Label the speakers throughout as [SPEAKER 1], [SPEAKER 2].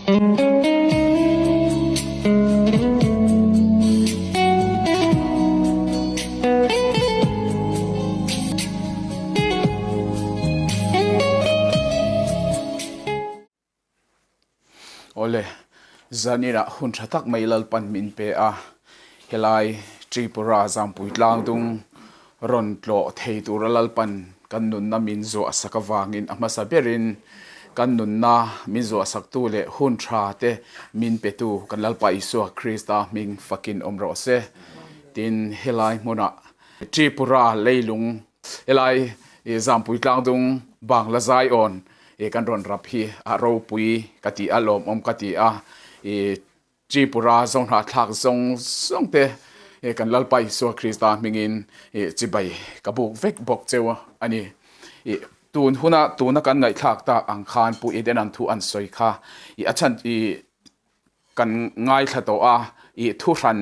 [SPEAKER 1] Awle, zaninah hun tha tak mai Lalpan min pe a, helai Tripura Zampui tlangdung rawn tlawh thei tura Lalpan kan nunna min zuah sak avangin a hmasa berin kan nunna min zuah saktu leh hun tha te min petu kan Lalpa Isua Krista hming fakin awm rawh se. Tin, helai hmunah Tripura leilung Helai Zampui tlangdung Bangla Zion kan rawn rap hi a ropui ka ti a, lawmawm ka ti a. Tripura Zohnahthlak zawng zawng te kan Lalpa Isua Krista hmingin chibai ka buk vek bawk cheu a ni. Tun huna tuna kan ngaihthlak tak ang khan Pu Edenan thu an sawi kha a chhan kan ngaithla tawh a, thuhran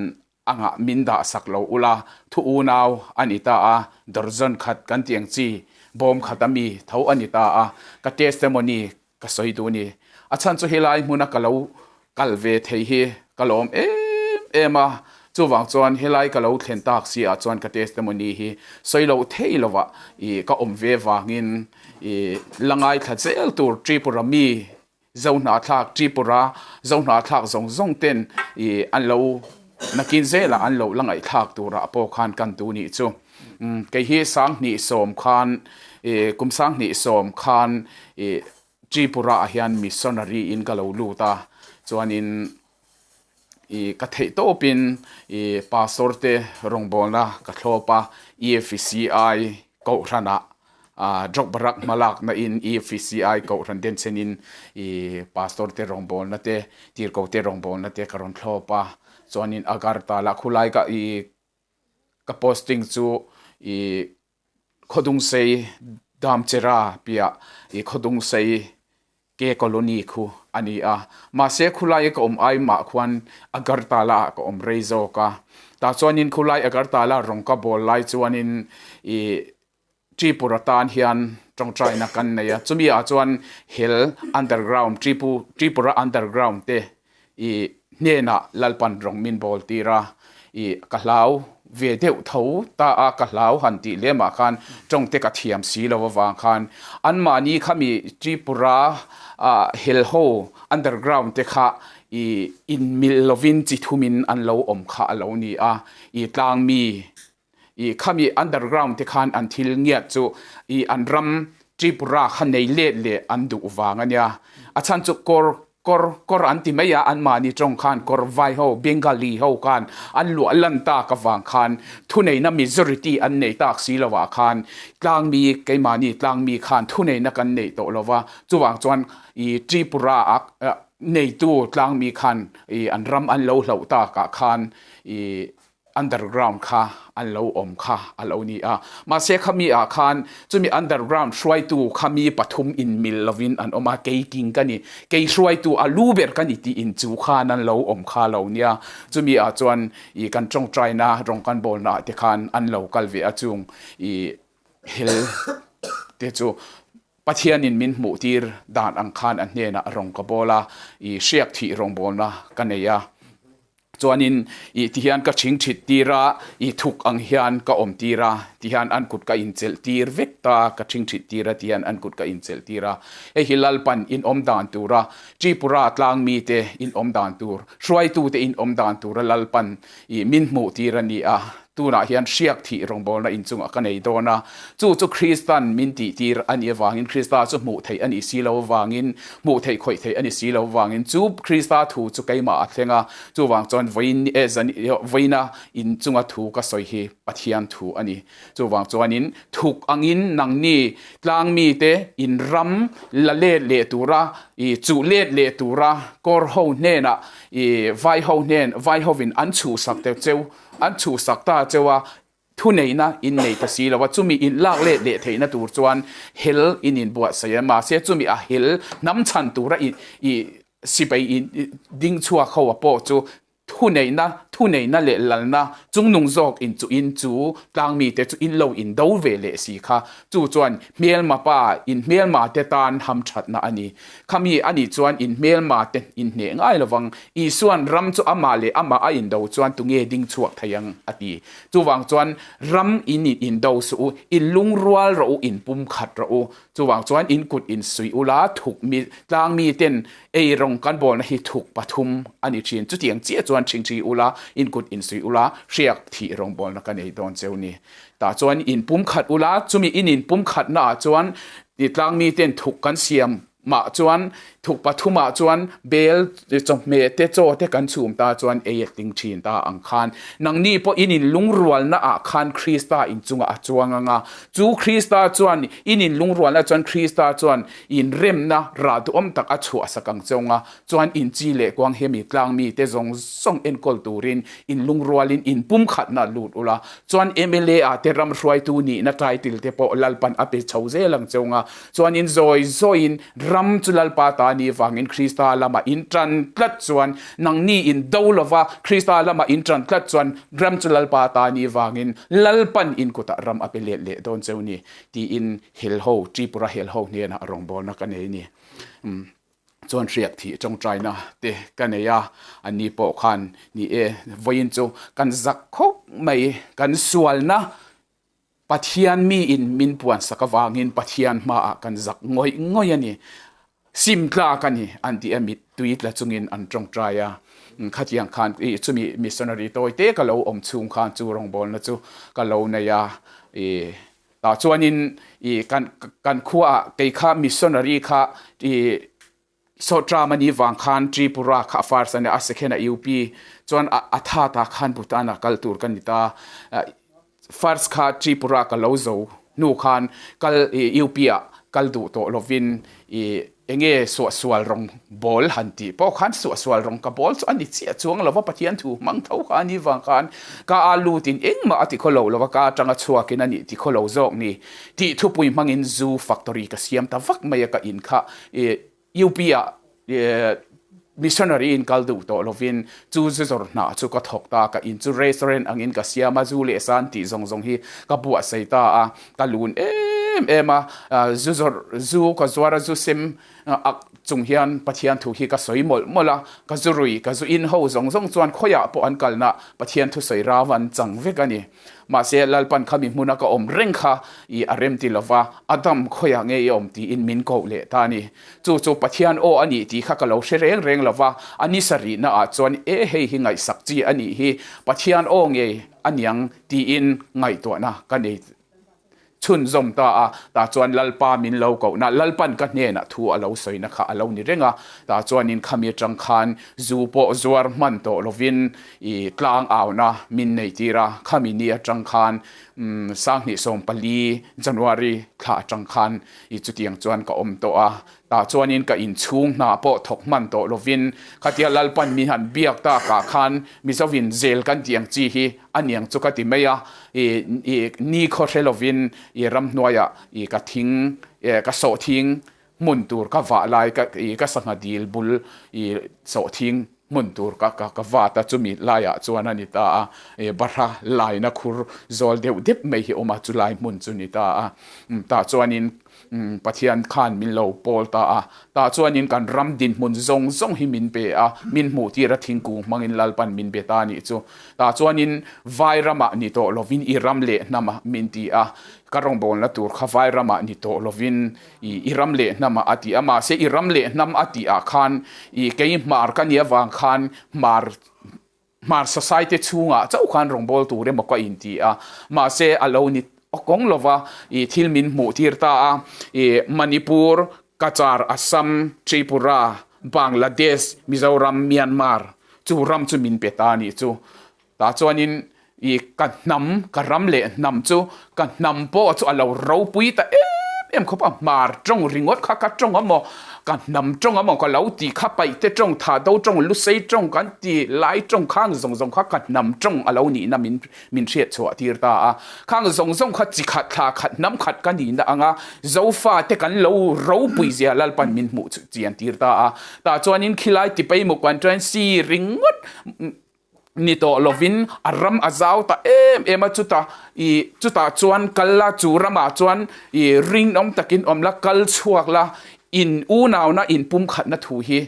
[SPEAKER 1] Angah min dah sak lo ula, thu unau a ni ta a, dawrzawn khat kan tih ang chi, bawm khat a mi tho a ni ta a, ka testimony ka sawi duh ni. A chhan chu helai hmuna ka lo kal ve thei hi ka lawm em em a, chuvang chuan helai ka lo thlen tak si ah chuan ka testimony hi sawi loh thei lovah i ka awm ve vangin i la ngaithla zel tur Tripura mi Zohnahthlak Tripura Zohnahthlak zawng zawng ten i an lo nakin zelah an lo la ngaihthlak turah pawh khan kan tu nih chu. Kei hi 2010 khan i kum 2010 khan i Tripura ah hian missionary in ka lo lut a, chuanin i ka theih tawpin i pastor te rawngbawlna ka thlawp a, EFCI kohhranah ah Drug Barak hmalakna in EFCI kohhran denchhen in i pastor te rawngbawlna te tirko te rawngbawlna te ka rawn thlawp a, chuanin Agartala khulai ka i ka posting chu i Khawdungsei Damchera piah i Khawdungsei Ke Colony khu a ni a. Mahse khulai ka awm ai mah khuan Agartala ah ka awm rei zawk a. Tah chuanin khulai Agartala rawng ka bawl lai chuanin i Tripura tan hian tawngtaina kan nei a. Chumi ah chuan hel underground Tripu Tripura underground te i hnenah Lalpan rawng min bawl tir a, i ka hlau ve deuh tho ta a, ka hlau han tih lemah khan tawngte ka thiam si lo avang khan anmahni khami Tripura ah hel ho underground te kha i inmilh lovin chi thumin an lo awm kha a lo ni a, i tlangmi I khami underground te khan an thil ngiat chu i an ram Tripura kha nei let leh an duh vang a nia. A chhan chu kawr kawr kawr an ti mai a, anmahni tawng khan kawr vai ho Bengali ho khan an luah lan tak avang khan thuneihna majority an nei tak si lo ah khan tlangmi keimahni tlangmi khan thuneihna kan neih tawh lo va, chuvang chuan i Tripura ah neitu tlangmi khan i an ram an lo hloh tak ah khan i Underground kha an lo awm kha a lo ni a. Mahse khami ah khan chumi underground hruaitu kha mi pathum inmil lovin an awm a, kei king ka ni, kei hruaitu a lu ber ka ni tiin chu khan an lo awm kha a lo nia. Chumi ah chuan i kan tawngtaina rawng kan bawlna ah te khan an lo kal ve a chung i hel te chu Pathianin min hmuhtir dan ang khan a hnenah rawng ka bawl a, i hriak thih rawngbawlna ka nei a. Chuanin i tihian ka thing thit tir a, i thuk ang hian ka awm tir a, tihian an kut ka inchelh tir vek ta, ka thing thit tir a tihian an kut ka inchelh tir a. Hei hi Lalpan in awm dan tura Tripura tlang mite in awm dan tur, hruaitute in awm dan tura Lalpan i min hmuh tir a ni a. Tunah hian hriak thih rawngbawlna inchungah ka nei dawn a, chu chu Kristan min tihtir a nih avangin, Krista chu hmuh theih a nih si lo avangin, hmuh theih khawih theih a ni si lo avangin, chu Krista thu chu keimah a thleng a, chuvang chuan vawiin eh zan vawiina inchunga thu ka sawi hi Pathian thu a ni. Chuvang chuanin thuk angin nangni tlangmite in ram la let leh tura i chuh let leh tura kawr ho hnenah i vai ho hnen vai hovin an chhuhsak teuh cheu An chhuhsak ta cheu a, thuneihna in nei ta si lo a, chumi in lak let leh theihna tur chuan hel in inbuatsaih a, mahse chumi a hel hnam chhan tura i sipai in ding chhuak ho a pawh chu Thuneihna, thuneihna leh lalna chungnung zawk in chu in chu tlangmite chu in lo in do ve leh si kha. Chu chuan hmelma pa in hmelma te tan hamthatna a ni. Khami a nih chuan in hmelma te in hneh ngai lovang. Isuan ram chu amah leh amah a indo chuan tunge ding chhuak thei ang a ti. Chuvang chuan ram in in indo suh u, in lungrual rawh u, in pumkhat rawh u. Chuvang chuan in kut in suih ula thuk mi tlangmi ten ei rawng kan bawlna hi thuk pathum a ni thin. Chutiang chiah chuan thingthi ula in kut in suih ula hriak thih rawng bawlna ka nei dawn cheu ni. Tah chuan in pumkhat ula chumi in in pumkhatna ah chuan tlangmi ten thuk kan siam mah chuan thuk pathum ah chuan bel chawhmeh te chaw te kan chhum ta chuan ei a tling thin ta ang khan nangni pawh in in lungrualna ah khan Krista inchungah a chuang anga Chu Krista chuan in inlungrualna chuan Krista chuan inremna rah duhawm tak a chhuah sak ang che unga, chuan in chi leh kuang hemi tlang mite zawng zawng enkawl turin inlungrualin inpumkhatna lut ula, chuan mla ah te ram hruaitu nihna title te pawh Lalpan a pe chho zel ang che unga, chuan in zawi zawiin ram chu Lalpa ta ni vangin Krista lamah in tan tlat chuan nangni in do lova Krista lamah in tan tlat chuan ram chu Lalpa ta ni vangin Lalpan in kutah ram a pe let leh dawn cheu ni tiin helho, Tripura helho hnenah rawngbawlna ka nei ni. Chuan hriak thih tawngtaina te ka nei a, anni pawh khan ni e, vawiin chu kan zak khawp mai, kan sualna Pathian miin min puansak avangin Pathian hmaah kan zak ngawih ngawih a ni. Sim tlak a ni an ti a, mittui tla chungin an tawngtai a. Khatiang khan i chumi missionary tawi te ka lo awm chhung khan chu rawngbawlna chu ka lo nei a. I tah chuanin i kan kan khuaah kei kha missionary kha i Sawtram a nih vang khan Tripura kha a first a nia, a second a UP chuan a tha ta khan Bhutan ah kal tur ka ni ta. First kha Tripura ka lo zo hnu khan kal UP ah kal duh tawh lovin i enge suahsual rawng bawl han tih pawh khan suahsual rawng ka bawl chu a ni chiah chuang lova Pathian thu hmang tho kha a nih vang khan ka a lutin engmah a ti khaw lo lova ka atanga chhuakin a nih ti khaw lo zawk ni tih thupui hmangin zu factory ka siam ta vak mai a ka in kha UP ah missionary in kal duh tawh lovin chu zu zawrh hnah chu ka thawk ta a, ka in chu restaurant angin ka siam a, zu leh san tih zawng zawng hi ka buatsaih ta a, ka lun em em a, zu zawrh zu ka zuar a, zu sem ak chung hian Pathian thu hi ka sawi mawlh mawlh a, ka zu rui ka zu in ho zawng zawng chuan khawiah pawh an kalna Pathian thusawi rau an chang vek a ni. Mahse, Lalpan kha mi hmuna ka awm reng kha i a rem ti lova, Adam khawiah nge i awm tiin min koh leh ta a ni. Chu chu Pathian aw a nih tih kha ka lo hre reng reng lova, a ni sarihna ah chuan e hei hi ngaihsak chi a nih hi, Pathian aw ngei a niang tiin ngaihtuahna ka nei chhunzawm ta a, tah chuan Lalpa min lo kohna, Lalpan ka hnenah thu a lo sawina kha a lo ni reng a, tah chuanin khami atang khan zu pawh zuar hman tawh lovin i tlang auna min nei tir a, khami ni atang khan Sanghnih 14 January thla atang khan i chutiang chuan ka awm tawh a, Tah chuanin ka inchhung hna pawh thawk hman tawh lovin khatia Lalpan min han biak takah khan Mizovin zel kan tih ang chi hi a niang chu ka ti mai a, i i ni khaw hre lovin i ramhnuaiah i ka thing ka sawhthing hmun tur ka vah lai ka i ka sangha dil bul i sawhthing hmun tur ka ka ka vat a chumi laiah chuan a ni ta a, i bahra laina khur zawl deuh dep mai hi a awm a chulai hmun chu ni ta a, tah chuanin Pathian khan min lo pawl ta a, tah chuanin kan ram dinhmun zawng zawng hi min pe a, min hmuh tir a thingkung hmangin Lalpan min be ta a nih chu. Tah chuanin vai ramah ni tawh lovin i ram leh hnamah min ti a, ka rawngbawlna tur kha vai ramah ni tawh lovin i i ram leh hnamah a ti a, mahse i ram leh hnam a tih ah khan i kei hmar ka nih avang khan hmar Hmar Society chhungah chauh khan rawngbâwl tur emaw ka inti a, mahse a lo ni kawng lova i thil min hmuh tir ta a, i Manipur, Cachar, Assam, Tripura, Bangladesh, Mizoram, Myanmar chu ram chu min pe ta a nih chu. Tah chuanin i ka hnam, ka ram leh hnam chu ka hnam pawh chu a lo ropui ta em em khawp a, hmar tawng ringawt kha ka tawng a maw, ka hnam tawng a maw ka lo ti kha paih te tawng, tha do tawng, lusei tawng kan ti lai tawng khang zawng zawng kha ka hnam tawng a lo nihna min min hriat chhuah tir ta a, khang zawng zawng kha chi khat thla khat hnam khat ka nihna anga Zofa te kan lo ropui zia Lalpan min hmuh chian tir ta a, tah chuanin khilai tipei muk kan chuan si ringawt. Ni tawh lovin a ram a zau ta em em a, chutah ih chutah chuan kal la, chu ramah chuan ih rinawm takin awm la, kal chhuak la, in unauna in pumkhatna thu hi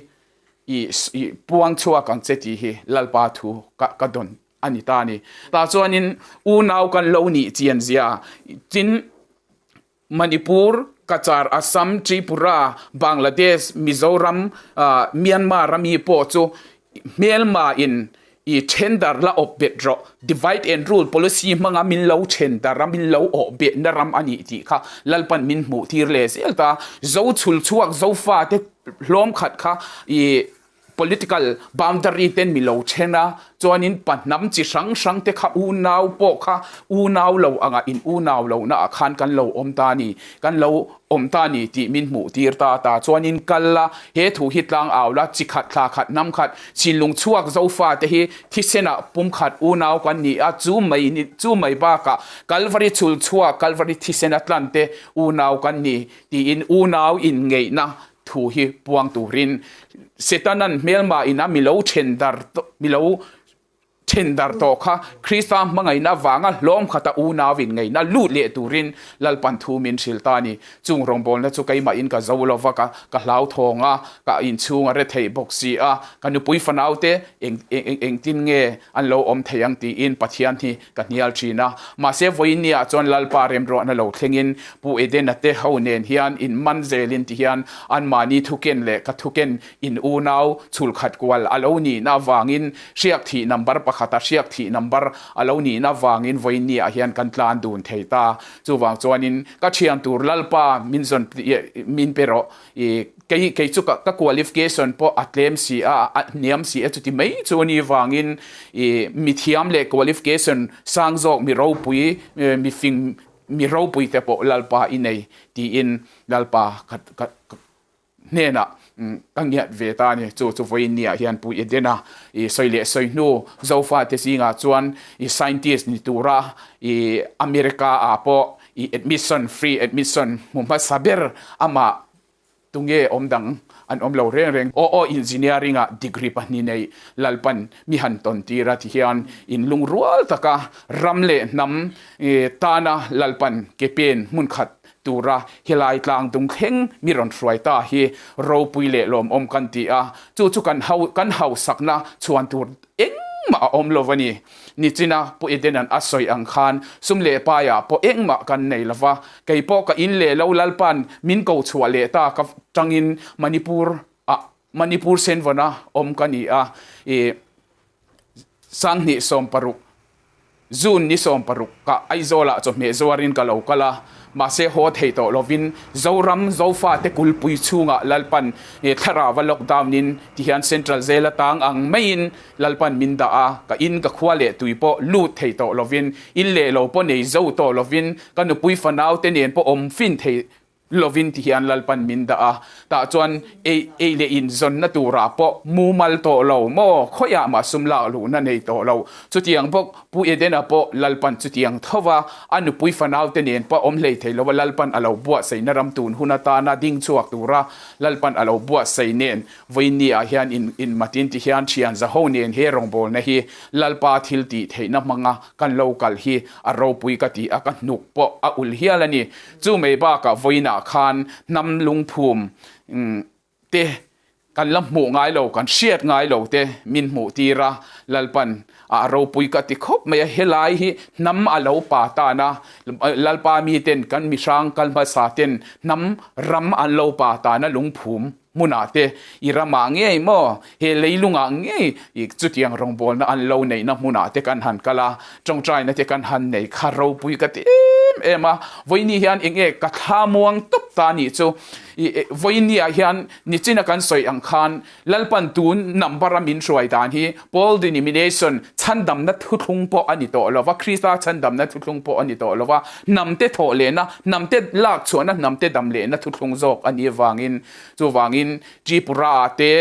[SPEAKER 1] ih ih puang chhuak ang che tih hi Lalpa thu ka ka dawn a ni ta a ni. Tah chuanin unau kan lo nih chian zia tin Manipur, Cachar, Assam, Tripura, Bangladesh, Mizoram, Myanmar a mi pawh chu hmelma in i then dar la awp bet rawh. Divide and rule policy hmanga min lo then dar a, min lo awh betna ram a nih tih kha Lalpan min hmuh tir leh zel ta. Zo chhul chhuak Zofa te hlawm khat kha i Political boundary ten mi lo then a, chuanin pa hnam chi hrang hrang te kha unau pawh kha unau lo anga in unau lohna ah khan kan lo awm ta a ni, kan lo awm ta a ni tih min hmuh tir ta ta. Chuanin kal la, he thu hi tlang au la, chi khat thla khat hnam khat chinlung chhuak zofa te hi thisen ah pum khat unau kan ni a, chu mai ni chu mai bakah Kalvari chhul chhuak Kalvari thisen a tlan te unau kan ni tiin unau inngeihna Thu hi puang turin Setanan hmelma ina mi lo then dar mi lo then dar tawh kha Krista hmangaihna avanga hlawm khata unauin ngaihna lut leh turin Lalpan thu min hrilh ta a ni. Chung rawngbawlna chu keimahin ka zo lova ka ka hlauthawng a, ka inchhung a re theih bawk si a, ka nupui fanaute eng eng engtin nge an lo awm thei ang tiin Pathian hi ka hnial thin a. Mahse vawiinniah chuan Lalpa remruahna lo thlengin Pu Edena te ho nen hian in man zelin ti hian anmahni thuken leh ka thuken in unau chhulkhat kual a lo nihna avangin hriak thih number pakhata hriak thih number a lo nihna avangin vawiinniah hian kan tlan dun thei ta. Chuvang chuanin ka thian tur Lalpa min zawn min pe rawh i kei kei chu ka qualification pawh a tlem si a, a hniam si a chuti mai chu a ni vangin i mithiam leh qualification sang zawk mi ropui mi fing mi ropui te pawh Lalpa i nei tiin Lalpa ka ka hnenah ka ngiat ve ta a ni. Chu chu vawiin niah hian Pu Edena i sawi leh sawi hnu Zofate zingah chuan i scientist ni tura i America ah pawh I admission, free admission hmu hmasa ber amah tunge awm dang an awm lo reng reng. Aw aw engineering ah degree pahnih nei Lalpan mi han tawn tir a ti hian in lungrual taka ram leh hnam tana Lalpan ke pen hmun khat tura helai tlang dung thleng mi rawn hruai ta hi ropui leh lawmawm kan ti a, chu chu kan hau kan hausakna chhuan tur Engmah a awm lo a ni. Nichina Pu Edena'n a sawi ang khan sum leh paiah pawh engmah kan nei lo va, kei pawh ka in leh lo Lalpa'n min ko chhuah leh ta ka tangin Manipur ah Manipur Senvana awm ka ni a, i 2016 June ni 16 ka Aizawlah chawhmeh zuarin ka lo kal a, mahse haw thei tawh lovin Zoram Zofate kulpui chhungah Lalpan thlarauva lockdown in tihian Central Jail atang ang maiin Lalpan min dah a, ka in ka khua leh tui pawh lut thei tawh lovin in leh lo pawh nei zo tawh lovin ka nupui fanau te nen pawh awm fin thei lovin ti hian Lalpan min dah a, tah chuan ei ei leh in zawnna turah pawh mumal tawh lo maw, khawiah mah sum lak luhna nei tawh lo. Chutiang bawk Pu Edena pawh Lalpan chutiang tho va, a nupui fanaute nen pawh awm hlei thei lova Lalpan a lo buatsaihna ram tun hun atana ding chhuak tura Lalpan a lo buatsaih nen Vawiinni ah hian in inmatin ti hian thian zaho nen he rawngbawlna hi Lalpa thil tih theihna hmanga kan lo kal hi a ropui ka ti a, ka hnuk pawh a ul hial a ni. Chu mai bakah vawiinah khan hnam lungphum te kan la hmuh ngai lo, kan hriat ngai lo te min hmuh tir a, Lalpan a ropui ka ti khawp mai a, helai hi hnam a lo pa tan a, Lalpa miten kan mihrang kal hmasa ten hnam ram an lo pa tan a lungphum hmunah te i ramah ngei maw, he leilungah ngei i chutiang rawngbawlna an lo neihna hmunah te kan han kal a, tawngtaina te kan han nei kha ropui ka ti em em a, vawiini hian eng nge ka thla muang tawp ta nih chu, i vawiiniah hian nichina kan sawi ang khan Lalpan tun number a min hruai dan hi Paul denomination chhandamna thuthlung pawh a ni tawh lo va, Krista chhandamna thuthlung pawh a ni tawh lo va, hnamte thawh lehna, hnamte lak chhuahna, hnamte dam lehna thuthlung zawk a nih avangin Chuvangin Tripura ah te,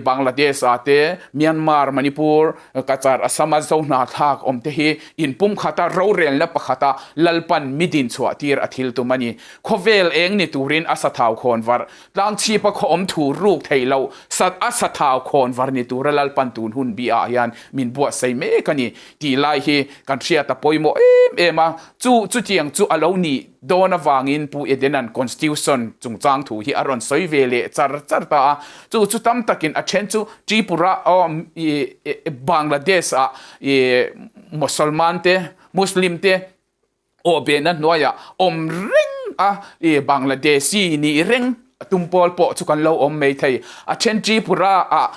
[SPEAKER 1] Bangladesh ah te, Myanmar, Manipur, Cachar, Assam a zo hna thlak awm te hi inpumkhata rorelna pakhata Lalpan mi dinchhuah tir a thil tum a ni. Khawvel eng ni tur. turin a sathau khawn var tlang chhipa khaw awm thu ruk theih loh sat a sathau khawn var ni tura Lalpan tun hun bi ah hian min buatsaih mek a ni tih lai hi kan hriat a pawimawh em em a. Chu chutiang chu a lo nih dawn avangin Pu Edena'n Constitution chungchang thu hi a rawn sawi ve leh char char ta a. Chu chu tam takin a then chu Tripura Bangladesh ah Mosolman te, Muslim te aw behna hnuaiah awm reng a, Bangladeshi nih reng tum pawl pawh chu kan lo awm mai thei. A then Tripura ah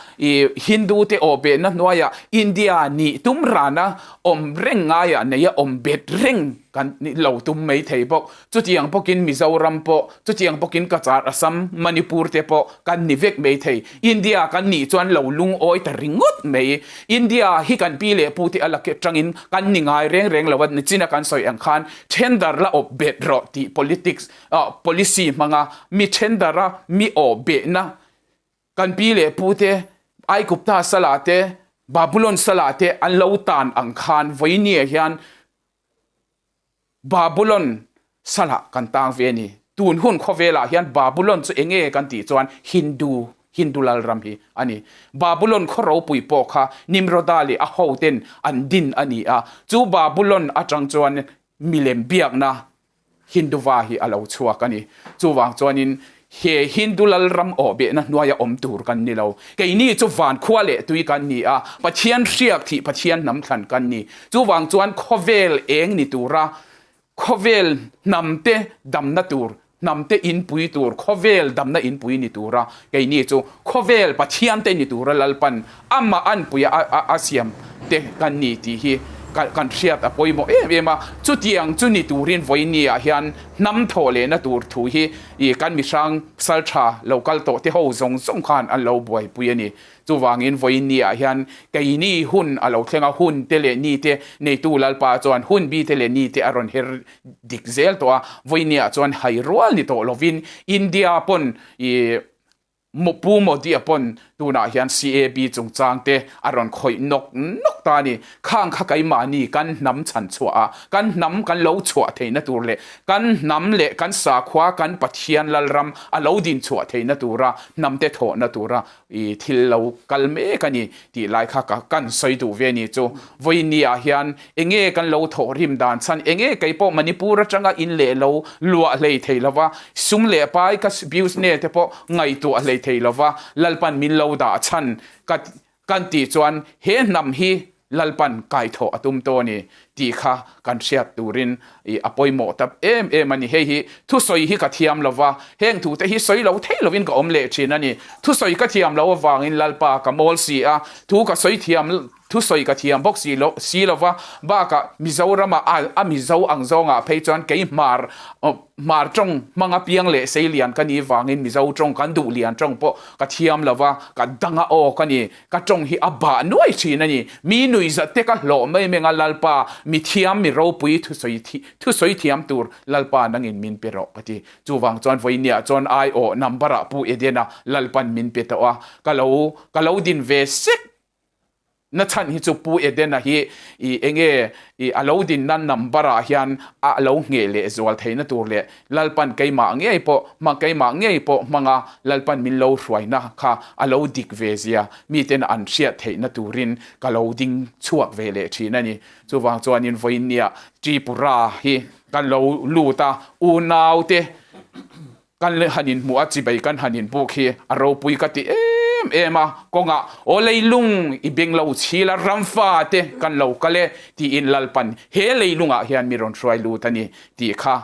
[SPEAKER 1] Hindu te aw behna hnuaiah India nih tum rana awm reng ngaiah neia awm bet reng kan lo tum mai thei bawk. Chutiang bawkin Mizoram pawh, chutiang bawkin Cachar, Assam, Manipur te pawh kan ni vek mai thei. India kan nih chuan lo lungawi ta ringawt mai. India hi kan pi leh pu te a la tangin kan ni ngai reng reng lo a, nichina kan sawi ang khan thendar la awp bet rawh tih politics policy hmanga mi thendara mi awh behna kan pi leh pu te Aigupta salah te Babulon salah te an lo tan ang khan vawinia hian Babulon salah kan tang ve a ni. Tun hun khawvelah hian Babulon chu eng nge kan tih chuan Hindu, Hindu lalram hi a ni. Babulon khaw ropui pawh kha Nimroda leh a hoten an din a ni a. Chu Babulon atang chuan milem biakna Hinduva hi a lo chhuak a ni. Chuvang chuanin he Hindu lalram awhbehna hnuaia awm tur kan ni lo. Keini chu van khua leh tui kan ni a, Pathian hriak thih Pathian hnam thlan kan ni. Chuvang chuan khawvel eng ni tura khawvel hnamte damna tur, hnamte inpui tur, khawvel damna inpui ni tura keini chu khawvel Pathiante ni tura Lalpan Amah anpuia a siam te kan ni tih hi kan hriat a pawimawh em em a. Chutiang chu ni turin vawinia hian hnam thawh lehna tur thu hi kan mihrang sal tha lo kal tawh te ho zawng zawng khan an lo buaipui a ni. Chuvangin vawinia hian keini hun a lo thleng a, hun te leh ni te neitu Lalpa chuan hun bi te leh ni te a rawn her dik zel tawh a. Vawinia chuan hai rual ni tawh lovin India pawn ih Pu Modi-a pawn tunah hian CAB chungchang te a rawn khawih nawk nawk ta a ni. Khang kha keimahni kan hnam chhan chhuah a, kan hnam kan lo chhuah theihna tur leh kan hnam leh kan sakhua kan Pathian Lalram a lo din chhuah theihna tura hnamte thawhna tura i thil lo kal mek a ni tih lai kha ka kan sawi duh ve a ni chu. Vawiinni-ah hian Enge kan lo thawh rim dan chhan? Enge kei pawh Manipur atanga in leh lo luah hlei thei lova, sum leh pai ka business te pawh ngaihtuah hlei thei lova Lalpan min lo dah chhan ka kan tih chuan he hnam hi Lalpan kaithawh a tum tawh a ni tih kha kan hriat turin i a pawimawh ta em em a ni. Hei hi thusawi hi ka thiam lova, heng thute hi sawi lo thei lovin ka awm leh thin a ni. Thusawi ka thiam loh avangin Lalpa ka mawl si a, thu ka sawi thiam Thusawi ka thiam bawk si lo si lova, bakah Mizorama a a Mizo ang zawngah phei chuan kei hmar hmar tawng hmanga piang leh sei lian ka nih vangin Mizo tawng kan duh lian tawng pawh ka thiam lova, ka dang a aw ka ni, ka tawng hi a bah nuai thin a ni. Mi nuihzat te ka hlawh mai meng a Lalpa, mi thiam mi ropui thusawi thusawi thiam tur Lalpa nangin min pe rawh ka ti. Chuvang chuan vawinia chuan aiawh number ah Pu Edena Lalpan min pe tawh a, ka lo ka lo din ve sek Na chhan hi chu Pu Edena hi i enge i a lo dinna number ah hian a lo ngheh leh zual theihna tur leh Lalpan keimah ngei pawh hma keimah ngei pawh hmanga Lalpan min lo hruaina kha a lo dik ve zia miten an hriat theihna turin ka lo ding chhuak ve leh thin a ni. Chuvang chuanin vawiinnia Tripura hi kan lo lut a, unaute Kan leh han inhmuh a, chibai kan han inbuk hi a ropui ka ti em em a, kawngah aw leilung i beng lo chhil a, ramfa te kan lo kal e tiin Lalpan he leilungah hian mi rawn hruai lut a ni tih kha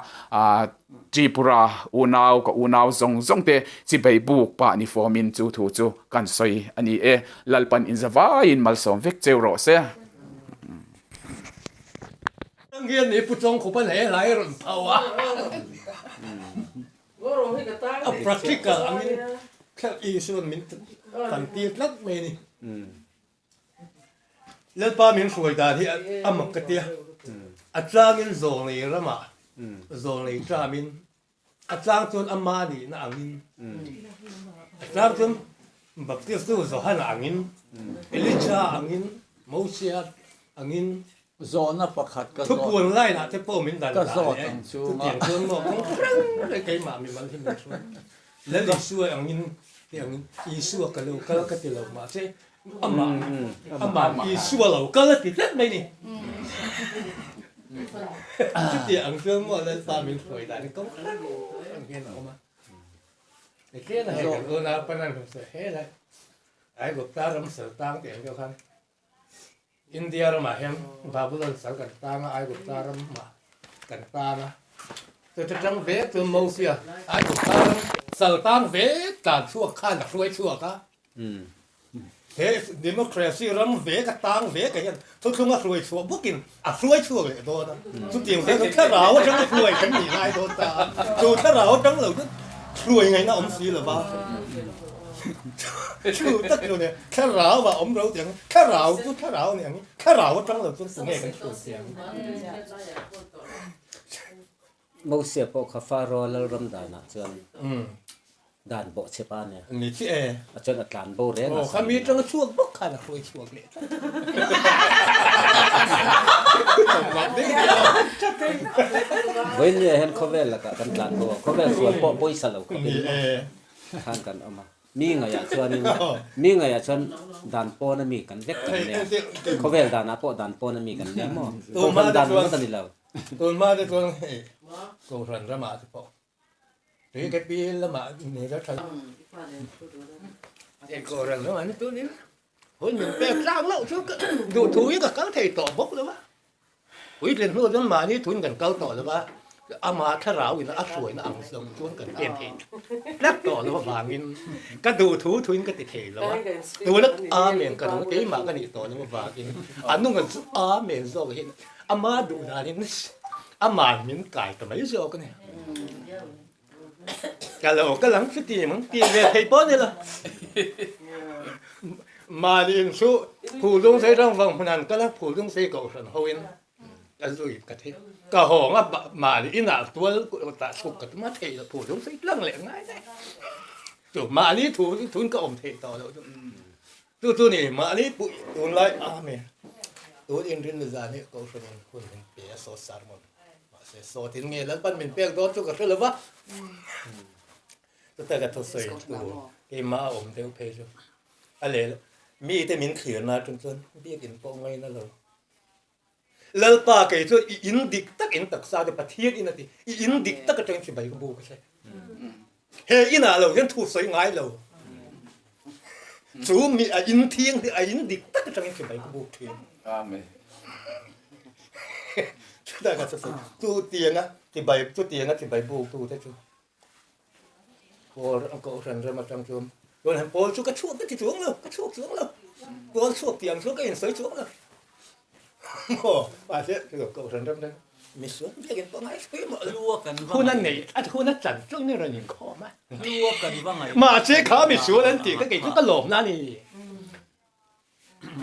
[SPEAKER 1] Tripura unau ka unau zawng zawng te chibai buk pah ni fawmin chu thu chu kan sawi a ni e. Lalpan inzavaiin malsawm vek cheu rawh se.
[SPEAKER 2] Hian i pu chawng khup a hle hlai rawn pho a. A practical angin thlalh Isuan min tan tir tlat mai a ni. Lalpa min hruai dan hi a mak ka tia. A tlangin zawnglei ramah zawnglei tlamin a tlang chuan ama nihna angin a tlang chuan Baptistu Johana angin Elija angin Mosia angin.
[SPEAKER 3] Zawhna pakhat ka zawt.
[SPEAKER 2] Thupuan line ah te pawh min dan
[SPEAKER 3] Ka
[SPEAKER 2] dah
[SPEAKER 3] zawt
[SPEAKER 2] leh
[SPEAKER 3] ang chunga.
[SPEAKER 2] Chutiang chuan maw kawng hrang leh keimah mimal hi min hruai. Lal Isua angin ti angin Isua ka lo kal ka ti lo mahse amah amah Isua lo kal a ti tlat mai ni. Chutiang ang chuan maw Lalpa min hruai dan hi kawng hrang hrang hian a awm a. Tichuan hei kan unau panan he lai Aigupta ram saltang tih ang deuh khan India ramah hian Babylon sal kan tang a, Aigupta ramah kan tang a. Chuti tang ve chuan Mosia Aigupta ram sal tang ve tlan chhuak khan a hruai chhuak a. He democracy ram ve ka tang ve ka hian thuthlung a hruai chhuah bawkin a hruai chhuak leh dawn a. Chutiang zel chu thlarau atanga hruai kan nih lai dawn ta a. Chu thlarau atang lo chu hruai ngaihna awm si lo va. Chu tak chu nia, thlarau ah awm ro tiang, thlarau chu thlarau a ni ang, thlarau atang lo chuan tunge kan hruai tiang.
[SPEAKER 4] Mosia pawh kha Pharaoh lalram danah chuan dan bawh chhe pa nia.
[SPEAKER 2] Ni chi e.
[SPEAKER 4] A chuan a tlan bo reng a.
[SPEAKER 2] Aw, kha mi atanga chhuak bawk khan a hruai chhuak leh tlat.
[SPEAKER 4] Vawiin hian khawvel lakah kan tlan bo a, khawvel sual pawh pawisa lo khawpin khan kan awm a. Mi ngaiah chuanin mi ngaiah chuan dan pawna mi kan vek kan nia. Khawvel danah pawh dan pawna mi kan nia maw? Kohhran dan ringawt a ni lo.
[SPEAKER 2] Tunhma te chuan hei Kohhran ramah te pawh tui ka pi lamah ni la tha hei Kohhran ramah ni tunin hun min pek tlak loh chu ka duh thu hi ka kal thei tawh bawk lo va, puitlin hnu chuan mahni thuin kan kal tawh lo va, ama thlarau in a hruaina ang zawng chuan kan pen thei tlat tawh lo avangin ka duh thu thuin ka ti thei lo a, tuna Amen ka duh keimah ka nih tawh lo avangin a nunga chu Amen zawk hi Ama duh danin aman min kai ta mai zawk a ni. Ka lo kal ang chuti ang ti ve thei pawh ni lo. Mahni in chu Phulung sei rang vang hmun an kal a, Phulung sei kohhran ho in ka zui ka thei. Ka hawng a mahni inah tual tah chhuk ka tum a thei lo, Phulung sei tlang leh ngai daih. Chu mahni thu thuin ka awm thei tawh lo chu. Chu chu ni mahni pui tunlai Amen tun inrinna zan hi Kohhran in hun min pe a sawt sermon mahse sawt in nge Lalpan min pek dawn chu ka hre lo va chuta ka thusawi tur keimah a awm deuh phei chu a leh mite min thlirna atang chuan biakin pawh ngaina lo Lalpa kei chu i in dik tak in taksa te Pathian in a ti i in dik tak atangin chibai ka bu ka hre he inah lo hian thu sawi ngai lo chu mi a in thiang hi a in dik tak atangin chibai ka buk thin
[SPEAKER 1] Amen
[SPEAKER 2] chutah ka chu chu tianga chibai chu tianga chibai buk tu te chu Pawl kohhran ram atang chuan chuan han pawl chu ka chhuak ka ti chuang lo, ka chhuak chuang lo. Pawl chhuak tih ang chuan ka insawi chuang lo. Maw mahse kohhran ram tan misual biakin pawh ngai sawi mawh lo. Hun a nei a hun a chan chu ni rawn inkhawm a. Mahse kha misual an tih kha kei chu ka lawmna a ni.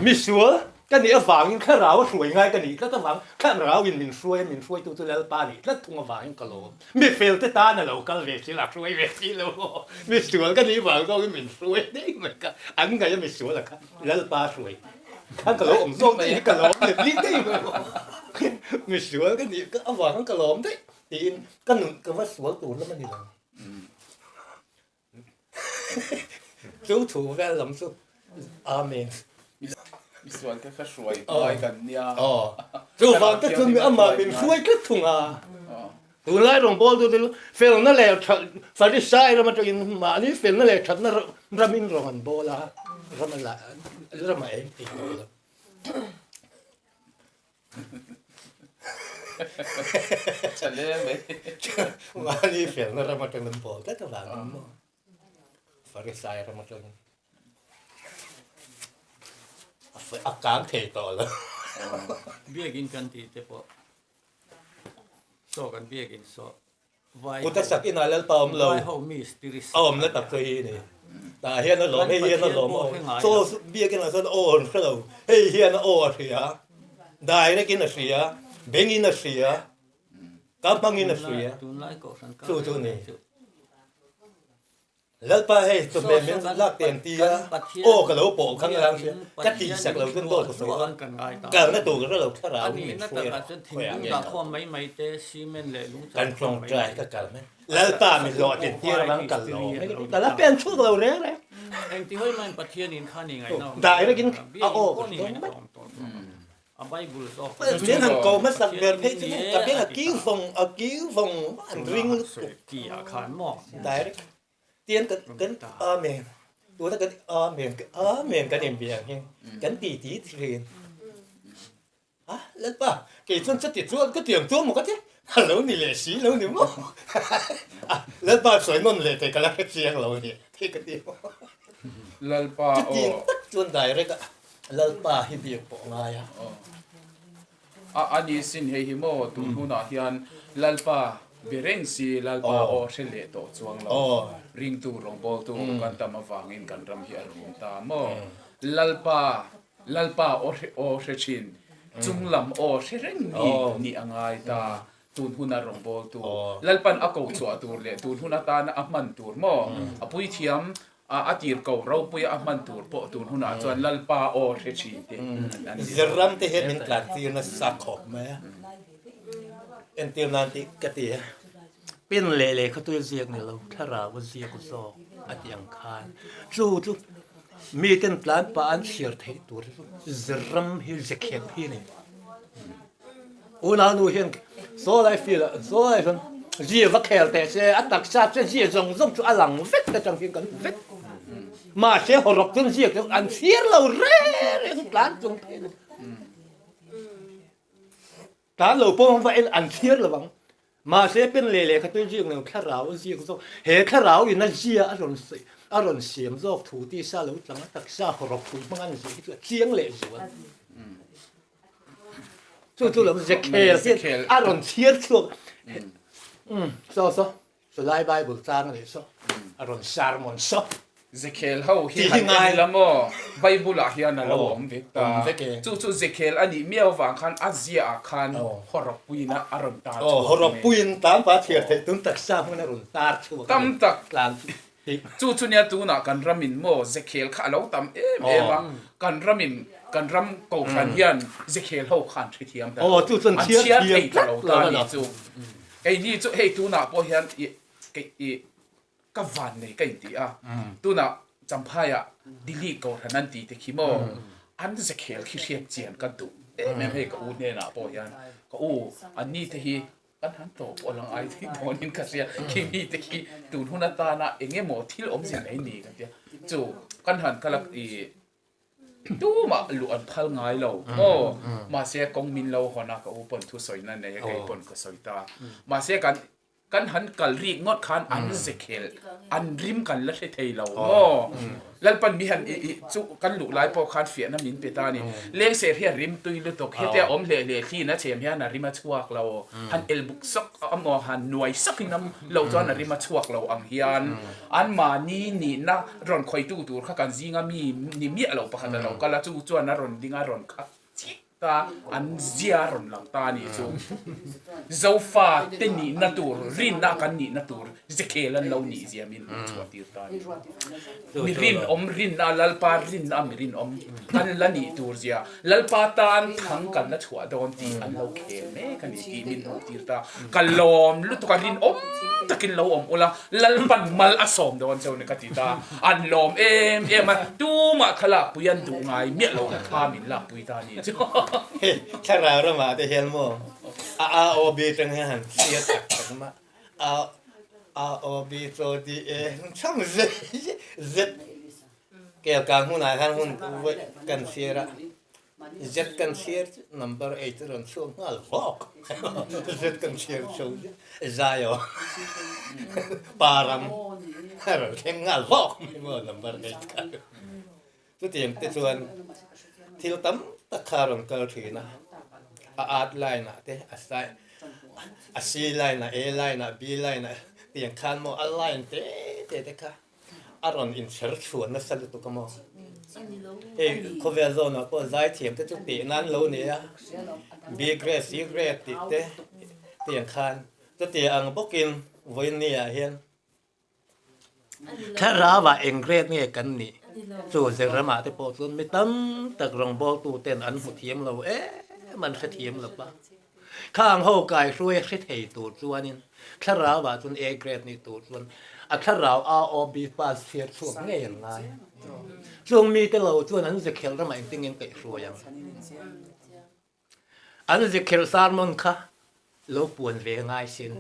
[SPEAKER 2] Misual ka nih avangin thlarau a hruai ngai ka nih tlat avang thlarau in min hruai a, min hruaitu chu Lalpa nih tlat thung avangin ka lawm. Mifel te tan a lo kal ve si lo, a hruai ve si lo maw? Misual ka nih vang zawkin min hruai daih mai kha, an ngaih a misual a kha Lalpa hruai khan ka lo awm zawk daih hi ka lawm leh bik daih mai maw? Misual ka nih avangin ka lawm daih tiin ka nun ka va sual tur lam a ni lo. Chu thu vel lam chu Amen.
[SPEAKER 1] Misual te kha hruai ngai kan nia.
[SPEAKER 2] Chu vang te chu amah min hruai tlat thung a. Tunlai rawngbâwl tu te chu felna leh that Farisai ram atangin mahni felna leh thatna ramin rawng an bawl a, ram a la ram a eng thei tawh lo.
[SPEAKER 1] Tha hle mai.
[SPEAKER 2] Mahni felna ram atang an bawl tlat avangin maw Farisai ram atang a kang thei tawh lo.
[SPEAKER 3] Biakin kan tih te pawh saw kan biakin saw
[SPEAKER 2] Kut a sak inah Lalpa awm lo, a awm na tak chu hi a ni. Tah hian a lawm, hei hian a lawm aw. Chaw biakin ah chuan aw an hre lo, hei hian a aw a hria, direct in a hria, beng in a hria, ka hmang in a hria, chu chu a ni. Lalpa hei chawhmeh min lak te an ti a, aw ka lo pawh khang lang sia, ka tih sak lo chuan dawt ka sawi a, kalna tur ka hre lo thlarau hi min hruai a, khawiah nge ka awm? Kan tawngtai ka kal mai, Lalpa mi hlawhtlin tir avang kal lo mai ka ti, ka la pen chhuak lo reng reng. Direct in a aw ka hre dawn mai. Min han ko hmasak ber phei chu ka beng a kiu vawng a kiu vawng an ring lutuk direct tian kan kan amen tuna kan amen amen kan inbia ang hian kan ti ti thin a lalpa kei chuan chuti chuan ka tiang chuan maw ka ti a lo ni leh si lo ni maw a lalpa sawi nawn leh thei ka la hre chiang lo ni thei ka ti
[SPEAKER 1] lalpa aw
[SPEAKER 2] chuti tak chuan direct a Lalpa hi biak pawh ngai a.
[SPEAKER 1] A a ni sin hei hi maw tun hunah hian Lalpa be reng si Lalpa aw hre leh tawh chuang lo ringtu rawngbawltu kan tam avangin kan ram hi a rum ta maw Lalpa Lalpa aw hre aw hre thin chunglam aw hre reng mi nih a ngai ta tun huna rawngbawltu Lalpan a ko chhuah tur leh tun hun atana a hman tur maw a puithiam A a tir ko ropuia a hman tur pawh tun hunah chuan Lalpa aw hre thin te an ni.
[SPEAKER 2] Zirram te hian min tlan tir nasa khawp mai a, entir nan tih ka ti a, pen leh lehkha chu ziak ni lo, thlarau a ziak zawk a tih ang khan chu chu miten tlan pah an chhiar theih tur chu zirram hi zekhep hi a ni. Unau nu hian saw lai field ah saw lai chuan zia va khel teh se a taksa che zia zawng zawng chu a lang vek te chang hian kan hmu vek. Mahse hawrawk chuan zia chu an chhiar lo reng reng tlan chung phei lo. Tlan lo pawh va en an chhiar lo ang. Mahse pen leh lehkha tui ziak lo thlarau a ziak zawk. He thlarau in a zia a rawn a rawn siam zawk thu tisa lo tlang a taksa hawrawk pui hmang an ziah hi chu a chiang leh zual. Chu chu lo Zekhel hian a rawn chhiar chhuak. Saw saw chulai Bible chang a nih saw a rawn sermon saw.
[SPEAKER 1] Zekhel ho hi han en ila maw Bible ah hian a lo awm vek ta. Chu chu Zekhel a nih miau vang khan a ziah ah khan hawrawk puiin a rawn tar chhuak.
[SPEAKER 2] Hawrawk puiin tlangpa chhiar theih tun taksa hmun a rawn tar chhuak.
[SPEAKER 1] Tam tak. Chu chu nia tunah kan ramin maw Zekhel kha a lo tam em em a, kan ramin kan ram kohhran hian Zekhel ho kha an hrethiam ta lo, an chhiar thei ta lo ta ni chu. Keini chu hei tunah pawh hian i i ka van nei ka inti a, tunah Champhaiah Delhi kohhran an ti te khi maw an Zekhel khi hriat chian ka duh em em hei ka u hnenah pawh hian ka u anni te hi Kan han tawh pawh lang ai thei dawnin ka hria, khi mi te khi tun hun atana eng emaw thil awmzia mai ni ka tia. Chu kan han kal a i tumah luh an phal ngai lo maw, mahse kawng min lo hawn a ka u pawn thusawina nei a kei pawn ka sawi ta. Mahse kan kan han kal rik ngawt khan an ze khel an rim kan la hre thei lo maw. Lalpan mi han i i chu kan luh lai pawh khan fiahna min pe ta a ni. Lengser hi a rim tui lutuk, hetia awm hleh hleh thliin a chhem hian a rim a chhuak lo. Han el buk sawk a maw han nuai sakin a lo chuan a rim a chhuak lo ang hian anmahni nihna rawn khawitu tur kha kan zinga mi ni miah lo pakhat a lo kal a, chu chuan a rawn ding a rawn khat chik. Ta an zia rawn lang ta a nih chu. Zofa te nihna tur, rinna kan nihna tur Zekhel an lo nih zia min hmuh chhuah tir ta a ni. Mi rinawm rinna, Lalpa rinna mi rinawm kan la nih tur zia, Lalpa tan thang kan la chhuah dawn tih an lo khel mek a ni tih min hmuh tir ta. Ka lawm lutuk a, rinawm takin lo awm ula, Lalpan mal a sawm dawn cheu ni ka ti ta. An lawm em em a, tumah kha lakpui an duh ngai miah lo kha min lakpui ta ni chu.
[SPEAKER 2] Hei thlarau ramah te hian maw a A O B tang hian han chhiar tak tak a A A O B C D E chhang Z Z kelkang hunah khan hun kan chhiar a. Zet kan chhiar chu number eight a rawn chhuak nghal vawk. Zet kan chhiar chho chu zai aw param a rawn thleng nghal vawk mai maw number eight kha. Chutiang te chuan thil tam tak kha a rawn kal thin a, a art line ah te a sai a C line ah A line ah B line ah tiang khan maw a line te te te kha A rawn inchher chhuan nasa lutuk a maw? Hei khawvel zawnah pawh zaithiam te chu tih nan lo ni a, B grade, C grade tih te tiang khan chuti ang bawkin vawiin ni ah hian Thlarauah eng grade nge kan nih? Chu Zeramah te pawh chuan mi tam tak rawngbawltu ten an hmu thiam lo em, an hre thiam lo va. Khang ho kaihruai a hre thei tur chuanin thlarauah chuan A grade nih tur chuan a thlarau AOB pass chhiar chhuak ngei an ngai. Chung mite lo chuan an zekhelh ramah engtin nge an kaihruai ang? An zikhelh sermon kha lo puan ve ngai sin.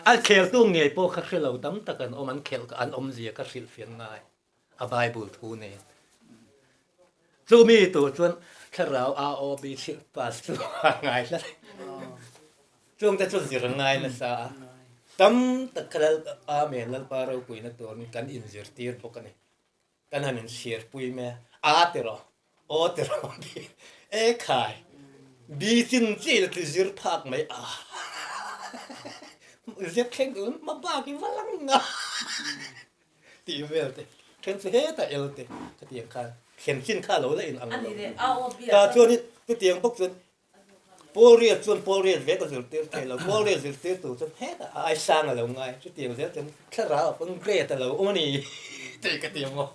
[SPEAKER 2] A kheltu ngei pawh kha hre lo tam tak an awm, an khelh an awmzia kha hrilhfiah ngai a Bible thu nen. Chumi tur chuan thlarau AOB hrilh pass chu a ngai hlat. Chungte chu zir ngai nasa a, tam tak kha Lal Amen Lalpa ropuina turin kan inzirtir bawk a ni. Kan han inchhirpui mai a, A ti rawh, O ti rawh, B, E khai, B chin chi la ti zir phak mai a, zep thleng duh in ma bak i va lang nga tih vel te, then chu hetah el te khatiang khan thlen chin kha lo la in ang lo. Tah chuanin chutiang bawk chuan Paul Riat chuan Paul Riat ve ka zirtir thei lo, Paul Riat zirtir tur chuan hetah a ai sang a lo ngai, chutiang zel chuan thlarau a pawn great a lo awm a ni tih ka ti maw.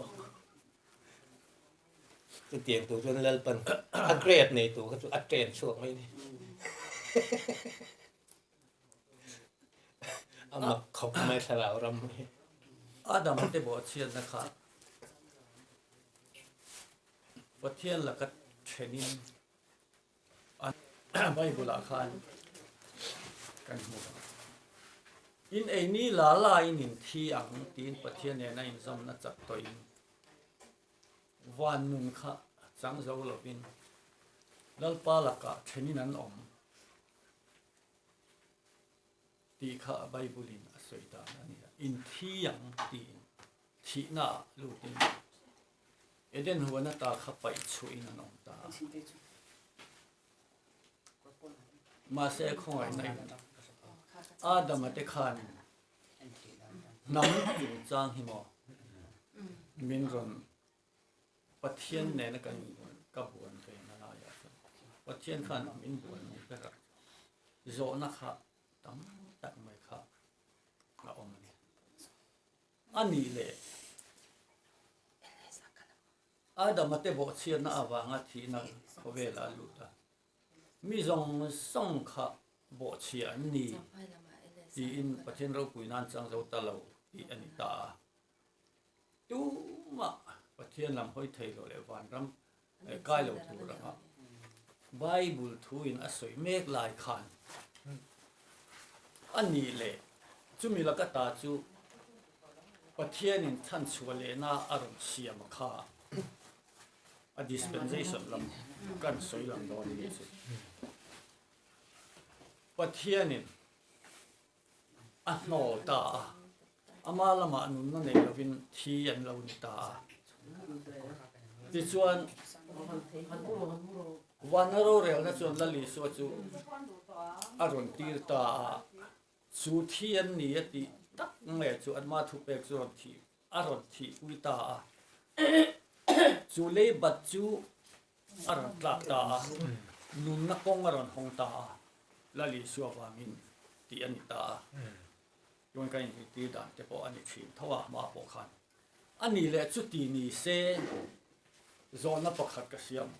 [SPEAKER 2] Chutiang tur chuan Lalpan a great nei tur kha chu a train chhuak mai a ni. A mak khawp mai thlarau ram hi.
[SPEAKER 3] Adam te bawhchhiatna kha Pathian laka thenin A Bible ah khan kan hmu a, In ei ni la la in in thi ang tiin Pathian nena inzawmna chak tawhin van nun kha chang zo lovin Lalpa lakah thenin an awm tih kha Bible in a sawi dan a ni a, in thi ang tiin thihna ah lutin Eden huan ata kha paih chhuahin an awm ta a. Mahse khawngaihna in Adama te khan hnam chungchang hi maw min rawn Pathian nena kan ka buan ve na laiah chuan Pathian khan min buan ni ber a, zawhna kha tam tak mai kha a awm a ni. A nih leh, Adama te bawhchhiatna avanga thihna khawvelah a lut a, mi zawng zawng kha bawhchhia an ni tiin Pathian ropui nan chang zo ta lo tih a ni ta a. Tumah Pathian lam hawi thei lo leh vanram kai lo tur anga Bible thuin a sawi mek lai khan a nih leh chumi laka ta chu Pathianin chhanchhuah lehna a rawn siam kha a dispensation lam kan sawi lang dawn a nih chu. Pathianin A hnawl ta a, ama lamah nunna nei lovin thi an lo ni ta a. Tichuan, Vana rorelna chuan Lal Isua chu a rawn tir ta a, chu thi an ni a tih tak nge chu anmah thupek chu rawn thih a rawn thihpui ta a. Chu leibat chu a rawn tlak ta a, nunna kawng a rawn hawng ta a, Lal Isua vangin tih a ni ta a. Chuan kan inzirtir dan te pawh a ni thin tho a, hma pawh khan. A ni leh chuti ni se zawhna pakhat ka siam.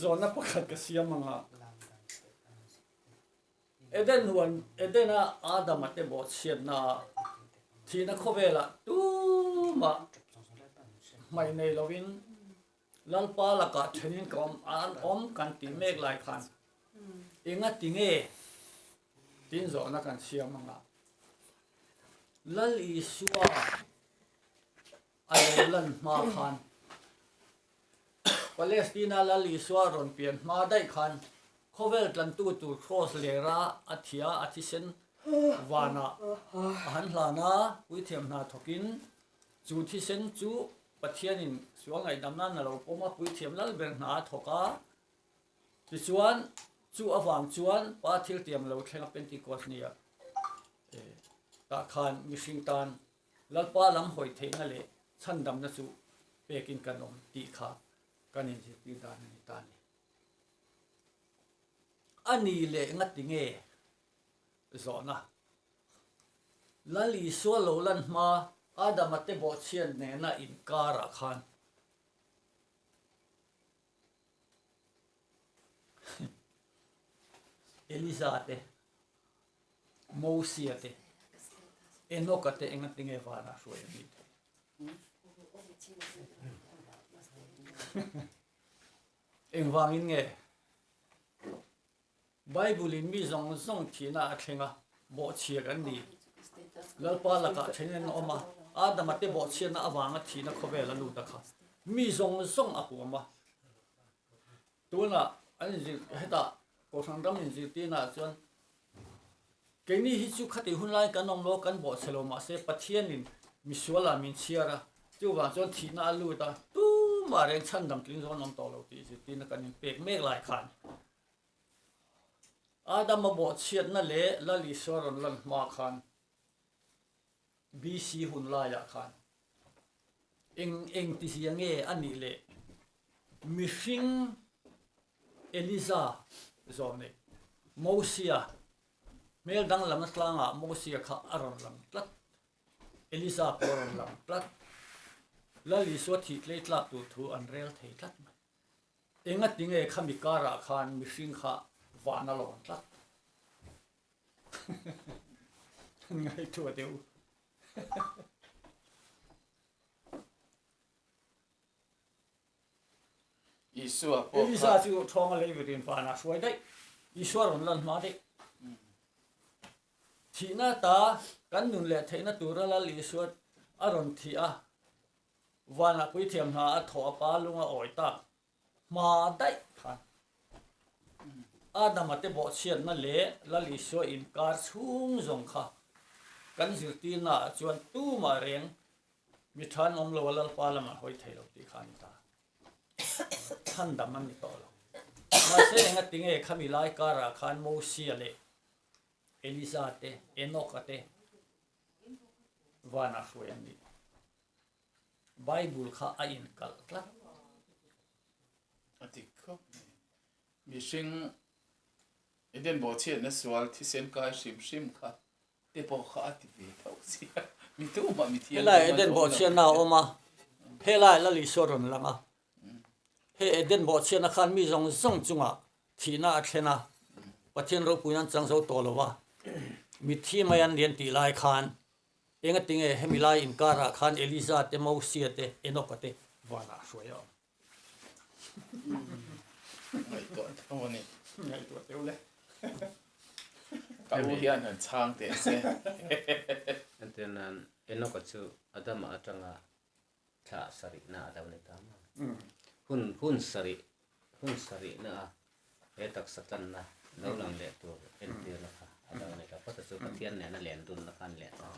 [SPEAKER 3] Zawhna pakhat ka siam ang a. Eden huan, Edena Adama te bawhchhiatna ah thihna khawvelah tumah hmaih nei lovin Lalpa lakah thenin ka awm an awm kan tih mek lai khan enga ti nge tin zawhna kan siam anga Lal Isua a lo lan hma khan Palestina Lal Isua rawn pian hma daih khan khawvel tlantu tur Kraws lera a thia a thisen vanah a han hlan a, puithiam hna thawkin chu thisen chu Pathianin sual ngaihdam nan a lo pawm a, puithiam lal ber hna a thawk a. Tichuan, chu avang chuan Pa thiltiam lo thleng a Pentecost nia tah khan mihring tan Lalpa lam hawi theihna leh chhandamna chu pekin kan awm tih kha kan inzirtir dan a ni ta a ni. A ni leh ngati nge? Zawhna. Lal Isua lo lan hma Adama te bawhchhiat nena inkarah khan Eliza te, Mosia te, Enoka te engatinge vanah hruai an nih theih? Engvangin nge Bible-in mi zawng zawng thihna a thleng a, bawhchhia kan ni. Lalpa lakah then an awm a, Adama te bawhchhiatna avanga thihna khawvel a lut a kha. Mi zawng zawng a huam a. Tunah an inzir hetah Kohhran ram inzirtirnaah chuan keini hi chu khatih hun laiin kan awm lo, kan bawhchhe lo mahse Pathianin misualah min chhiar a, chuvang chuan thihna a lut a, tumah reng chhandam tling zawng an awm tawh lo tih zirtirna kan inpek mek lai khan Adama bawhchhiatna leh Lal Isua rawn lan hma khan BC hun laiah khan eng eng tizia nge a nih leh mihring Eliza zawm nei Mosia hmel danglamna tlangah Mosia kha a rawn lang tlat. Eliza pawh a rawn lang tlat. Lal Isua thih tlei tlak tur thu an rel thei tlat mai. Engati nge khami karah khan mihring kha van a lawn tlat? An ngaihtuah deuh.
[SPEAKER 1] Isua pawh kha.
[SPEAKER 3] Elisa chu ṭhawnga lei verin vanah hruai daih. Isua rawn lan hma daih. Thihna ta kan nun leh theihna tura Lal Isua a rawn thih a, Vanah puithiam hna a thawh a pa lung a awi tak hma daih khan Adama te bawhchhiatna leh Lal Isua inkar chhung zawng kha kan zirtirna ah chuan tumah reng mi tha an awm lo a Lalpa lamah hawi thei lo tih kha a ni ta. Chhandam an ni tawh lo. Mahse engati nge khami lai karah khan Mosia leh Elisa te, Enoch-a te vanah hruai an ni. Bible kha a inkalh tlat.
[SPEAKER 1] A dik khawp mai. Mihring Eden bawhchhiatna sual thisen kai hrim hrim kha te pawh kha a ti ve tho sia. Mi tumah mi thianghlim
[SPEAKER 3] Helai Eden bawhchhiatna a awm a, helai Lal Isua rawn lang a. He Eden bawhchhiatna khan mi zawng zawng chungah Thihna a thlen a, Pathian ropuiin an chang zo tawh lo va, mitthi mai an lian tih lai khan engati nge hemi lai inkarah khan Eliza te, Mosia te, Enoka te vanah hruai a awm?
[SPEAKER 1] Ngaihtuah teuh a ni.
[SPEAKER 3] Ngaihtuah teuh le.
[SPEAKER 1] Ka u hian han chhang teh se.
[SPEAKER 4] Entir nan Enoka chu Adama atanga thla sarihna a lo ni ta maw? Hun hun sarih hun sarihna a he taksa tlanna lo lang leh tur entirna kha a lo ni ta phawt a chu Pathian nena len dunna kha an leh ta.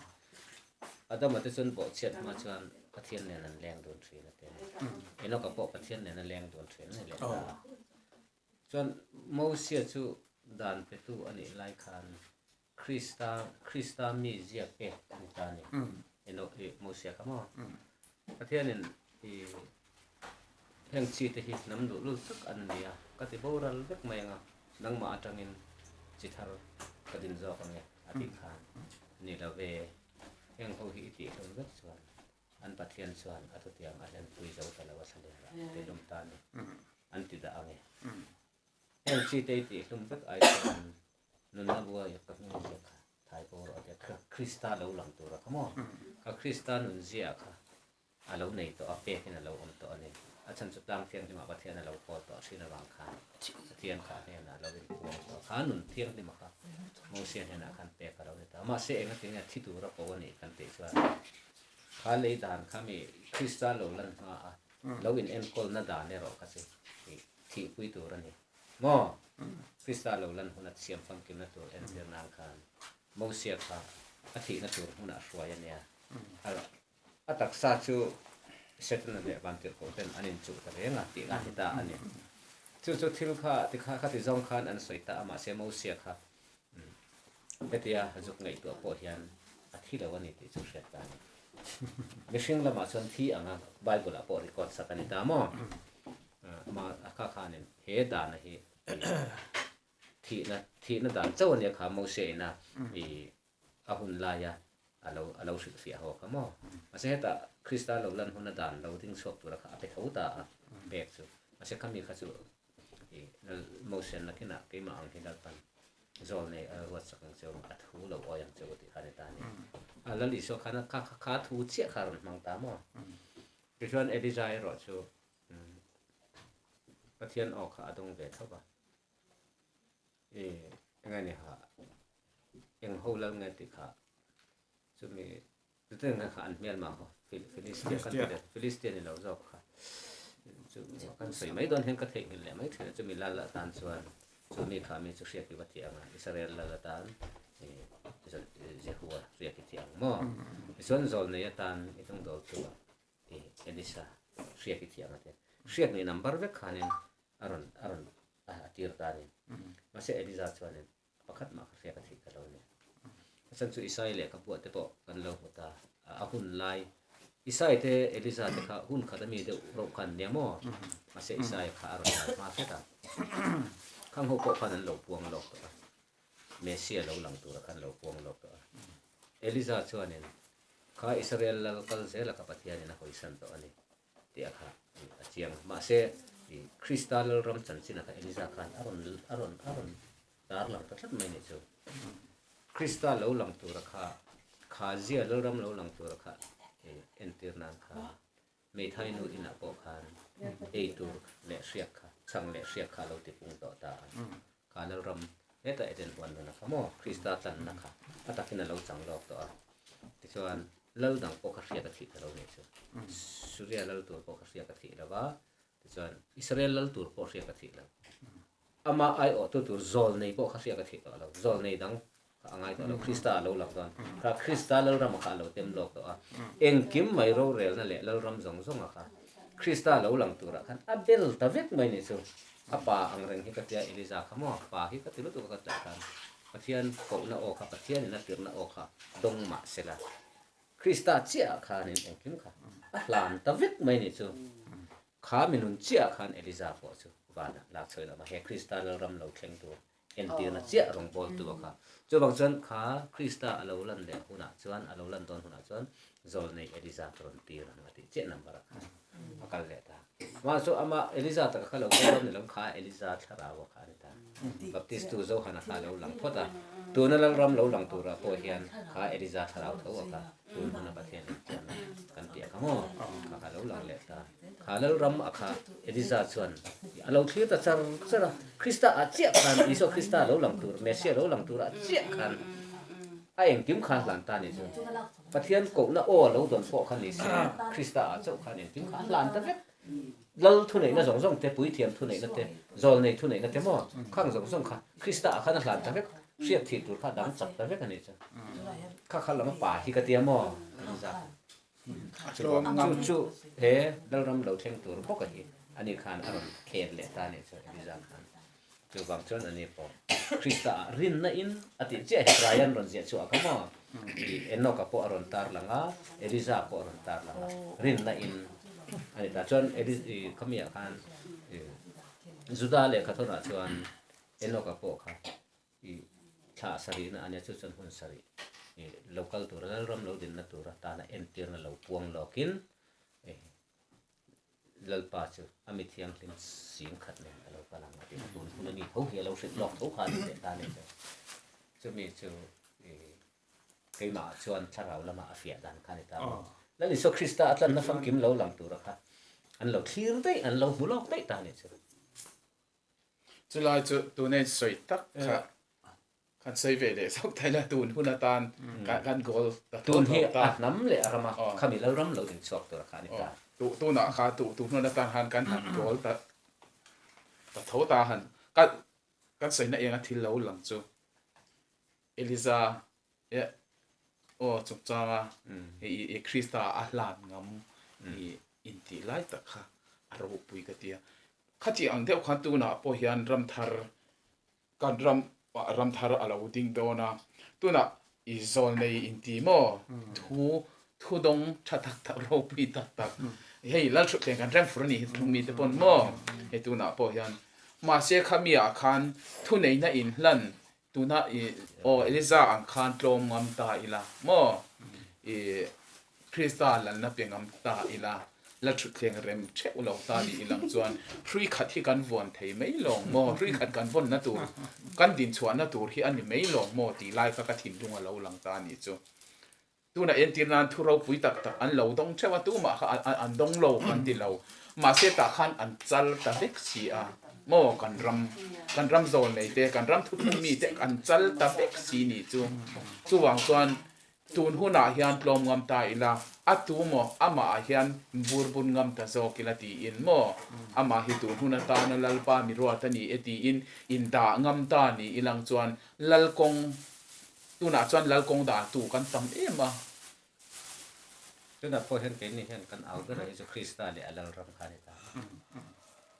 [SPEAKER 4] Adama te chuan bawhchhiat hma chuan Pathian nen an leng dun thin a ti a ni. Enoka pawh Pathian nen a leng dun thin a ni leh ta. Chuan Mosia chu dan petu a nih lai khan Krista Krista mi ziak pek a ni ta a ni. Enoch i Mosia kha maw? Pathianin i heng chi te hi hnam luhlul tak an ni a, ka ti boral vek mai ang a, nangmah atangin chi thar ka din zawk ang e a tih khan ni lo ve, heng ho hi i tih hlawm vek chuan an Pathian chuan a thutiang a hlenpui zo ta lo a thla lerah ti hlawm ta a ni an ti dah ang e. Heng chi te i tih hlum vek ai chuan nunna buai ka hming ziak kha thai pawh rawh a tia Krista lo lang tura kha maw? Ka Krista nun zia kha a lo nei tawh a, pekin a lo awm tawh a ni. A chhan chu tlang thianghlimah Pathian a lo kawl tawh thin avang khan Pathian kha a hnenah a lo inpuang tawh a, kha nun thianghlima kha Mosia hnenah khan pek a lo ni ta. Mahse engatinge thi tura ko a nih kan tih chuan kha lei dan kha mi Krista lo lan hma a lo in enkawlna dan erawh kha chu thihpui tur a ni maw? Krista lo lan huna siam famkimna tur entir nan khan Mosia kha a thihna tur hmunah hruai a nia. A taksa chu Setana leh Vantirhkoh ten an inchuh ta reng a tih a ni ta a ni. Chu chu thil kha ti kha khati zawng khan an sawi ta a mahse Mosia kha hetia zuk ngaihtuah pawh hian a thi lo a ni tih chu hriat ta a ni. Mihring lamah chuan thi anga Bible ah pawh record sak a ni ta maw? Ma a kha khanin he dana hi. Thihna thihna dan chauh a nia kha Mose ina i a hun laia a lo a lo hrilhfiah ho kha maw. Mahse hetah Krista lo lan huna dan lo ding chhuak tura kha a pe tho ta a pek chu. Mahse khami kha chu i Lal Mose nakinah keimah ang hi Lalpan zawl nei a ruat sak ang cheu a thu lo awi ang cheu tih kha a ni ta a ni. A Lal Isua khan kha kha thu chiah kha a rawn hmang ta maw. Tichuan Elija erawh chu Pathian aw kha a dawng ve tho va. I eng a ni kha eng ho lal nge tih kha chumi chutiang nge kha an hmel mah kha Philistia kan ti leh Philistia ni lo zawk kha chu kan sawi mai dawn hian ka theihnghilh leh mai thin a chumi lal atan chuan chumi kha mi chu hriat i va ti ang a Israel lal atan Jehua hriat i ti ang maw tichuan zawlnei atan i tung dawl chu Elisa hriat i ti ang a ti hriat nih number vek khanin a rawn a rawn a tir ta a ni. Mahse Eliza chuanin pakhat mah kha hria ka thih ta lo a ni. A chhan chu Isai lehkhabuah te pawh kan lo hmu ta a hun lai Isai te Eliza te kha hun khat a mi deuh rauh khan nia maw? Mahse Isai kha a rawn kal hma hret a. Khang ho pawh khan an lo puang lawk tawh a. Messia lo lang tura khan lo puang lawk tawh a. Eliza chuanin kha Israel lal kal zela kha Pathianin a hawisan tawh a ni. Tih a kha a chiang. Mahse, i Krista Lalram chanchin a kha Eliza khan a rawn a rawn a rawn tar lang ta tlat mai nih chu. Krista lo lang tura kha kha zia Lalram lo lang tura kha i entir nan kha Meithai nu inah pawh khan ei tur leh hriak kha chhang leh hriak kha a lo ti pung tawh ta a. Kha Lalram hetah Eden huan nuna kha maw Krista tlanna kha a takin a lo chang lawk tawh a. Tichuan Lal dang pawh kha hriat a thih ta lo nih chu. Suria lal tur pawh kha hriat a thih lo va, tichuan Israel lal tur pawh hriat a thih lo. Amah aiawhtu tur zawl nei pawh kha hriat a thih tawh lo. Zawl nei dang kha a ngai tawh lo. Krista a lo lang dawn. Kha Krista Lalrama kha a lo tem lawk tawh a. Engkim mai rorelna leh Lalram zawng zawnga kha Krista lo lang turah khan a bel ta vek mai nih chu. A pa ang reng hi ka tia Eliza kha maw? Pa hi ka ti lutuk a ka tah khan Pathian kohna aw kha Pathianin a tirhna aw kha dawng mah sela Krista chiah ah khanin engkim kha a hlan ta vek mai nih chu. Kha minun chiah ah khan Eliza pawh chu vanah lak chhoin a awm a, he Krista Lalram lo thleng tur entirna chiah rawngbawltu a kha. Chuvang chuan kha Krista a lo lan leh hunah chuan, a lo lan dawn hunah chuan Zawlnei Eliza ka rawn tir ang a tih chiah number ah khan a kal leh ta. Mah chu amah Eliza taka kha lo kal dawn ni lo, kha Eliza thlarau a kha a ni ta. Baptistu Johana kha a lo lang phawt a, tuna Lalram lo lang turah pawh hian kha Eliza thlarau tho a kha tun huna Pathian intiamna kan tih a kha maw? Kha kha a lo lang leh ta. Kha Lalram a kha Eliza chuan a lo thlir ta char char a, Krista ah chiah khan, Isua Krista lo lang tur, Messiah lo lang turah chiah khan a engkim khan hlan ta a ni chu. Pathian kohna aw a lo dawn pawh kha ni se, Krista ah chauh khan engkim kha a hlan ta vek. Lal thuneihna zawng zawng te, puithiam thuneihna te, zawlnei thuneihna te maw, khang zawng zawng kha Krista ah khan a hlan ta vek, hriat thih tur kha a dang chak ta vek a ni chu. Kha kha lam a pa hi ka tia maw? Eliza khan. Chu chu he Lalram lo thleng tur bawk a hi ani khan a rawn khel leh ta a nih chu Eliza khan. Chuvang chuan ani pawh Krista ah rinna in a tih chiah hi Brian rawn ziah chhuah kha maw? I Enoch-a pawh a rawn tar lang a, Eliza pawh a rawn tar lang a, rinna in a ni ta. Chuan i khami ah khan i Juda lehkhathawnah chuan Enoch-a pawh kha i thla sarihna a nia, chu chuan hun sarih i lo kal tura Lalram lo dinna tura tana entirna lo puang lawkin i Lalpa chu a mi thianghlim sing khat nen a lo kal ang a ti a, tun hun a mi tho hi a lo hrilh lawk tho kha a ni leh ta a ni chu. Chumi chu i keimah chuan thlarau lamah a fiah dan kha a ni ta maw. Lal Isua Krista a tlanna famkim lo lang tura kha an lo thlir daih, an lo hmu lawk daih ta a ni chu.
[SPEAKER 1] Chulai chu tuna in sawi tak kha kan sawi ve leh zawk thei la tun hun atan kan goal ta
[SPEAKER 4] tun hi a hnam leh a rama khami lal ram lo ding chhuak tur a kha a ni ta.
[SPEAKER 1] Tunah kha tun hun atan khan kan han goal ta ta tho ta han kan kan sawina enga thil lo lang chu Eliza e aw chungchanga i Krista a hlan ngam i intih lai tak kha a ropui ka ti a. Khati ang deuh khan tunah pawh hian ramthar kan ram ah ramthar a lo ding dawn a, tunah i zawlnei inti maw thu thu dawng tha tak tak ropui tak tak hei Lalthutthleng kan rem fur a nih hi thlung mite pawn maw hei tunah pawh hian. Mahse khami ah khan thuneihna inhlan tuna i aw Eliza ang khan tlawm ngam ta ila maw? I Krista lalna pe ngam ta ila, la thutthleng rem theuh lo ta ni ilang chuan hrui khat hi kan vuan thei mai lawng maw? Hrui khat kan vawnna tur, kan dinchhuahna tur hi a ni mai lawng maw tih lai kha ka thinlung a lo lang ta a nih chu. Tunah entir nan thu ropui tak tak an lo dawng theuh a, tumah kha an dawng lo kan ti lo. Mahse tah khan an chal ta vek si a, maw kan ram, kan ram zawl nei te, kan ram thuthlung mi te an chal ta vek si nih chu. Chuvang chuan tun hunah hian tlawm ngam ta ila, a tu maw amah ah hian bur bun ngam ta zawk ila tiin maw amah hi tun hun atana Lalpa mi ruat a ni e tiin indah ngam ta ni ilang chuan Lalkawng Tunah chuan lal kawng dan tu kan tam em a.
[SPEAKER 4] Tunah pawh hian keini hian kan au ber a hi chu Krista leh a lal ram kha a ni ta a.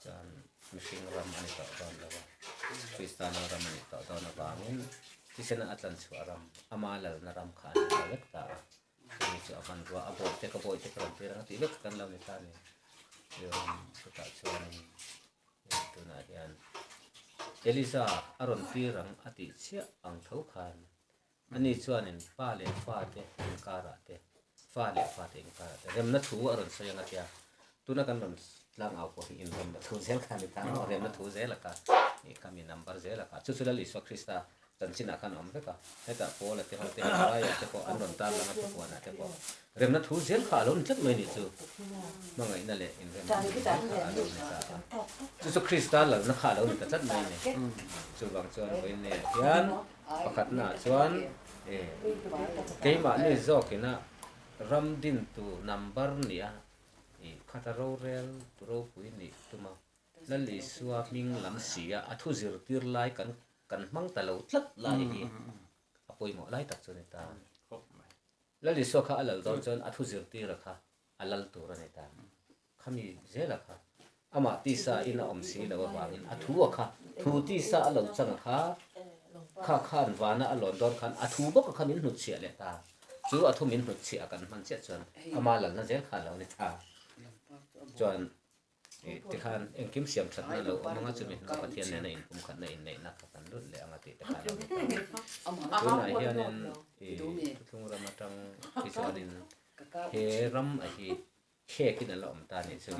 [SPEAKER 4] Chuan mihring ram a ni tawh dawn lo a, Krista lal ram a nih tawh dawn avangin thisena a tlanchhuah ram, ama lalna ram kha a ni ta vek ta a. Chumi chu a hmanrua a bawih te ka bawih te ka rawn tir ang a tih vek kan lo ni ta a ni. Chutah chuanin Tunah hian Eliza a rawn tir ang a tih chiah ang tho khan ani chuanin pa leh fate inkarah te, fa leh fate inkarah te remna thu a rawn sawi ang a tia. Tuna kan rawn tlang au pawh hi inremna thu zel kha a ni ta maw? Remna thu zel a kha ih kha mi number zel a kha. Chu chu Lal Isua Krista Chanchinah khan a awm vek a, hetah Paula te ho te Hebraia te pawh an rawn tarlang a thupuanah te pawh remna thu zel kha a lo ni tlat mai nih chu hmangaihna leh inremna thu zel kha a lo ni ta a, chu chu Krista lalna kha a lo ni ta tlat mai a ni. Chuvang chuan vawiinneah hian pakhatnaah chuan keimahni zawkina ram dintu number nia i khata rorel tu ropui nih tuma Lal Isua hming lam sia a thu zirtir lai kan Kan hmang ta lo tlat lai hi a pawimawh lai tak chu a ni ta. Lal Isua kha a lal dawn chuan a thu zirtira kha a lal tur a ni ta. Khami zela kha amah tisa in a awm si lo avangin a thu a kha thu tisa a lo chang a kha kha khan vana a lawn dawn khan a thu bawk a kha min hnutchhiah leh ta. Chu a thu min hnutchhiah a kan hman chiah chuan ama lalna zel kha a lo ni ta. Chuan Tikhan engkim siam thatna lo awm anga chumi hnuah Pathian nena inpumkhatna inneihna kha kan lut leh anga tih te kha a lo ni ta. Tunah hianin i thuthlung ram atang hi chuanin he ram a hi khekin a la awm ta nih chu.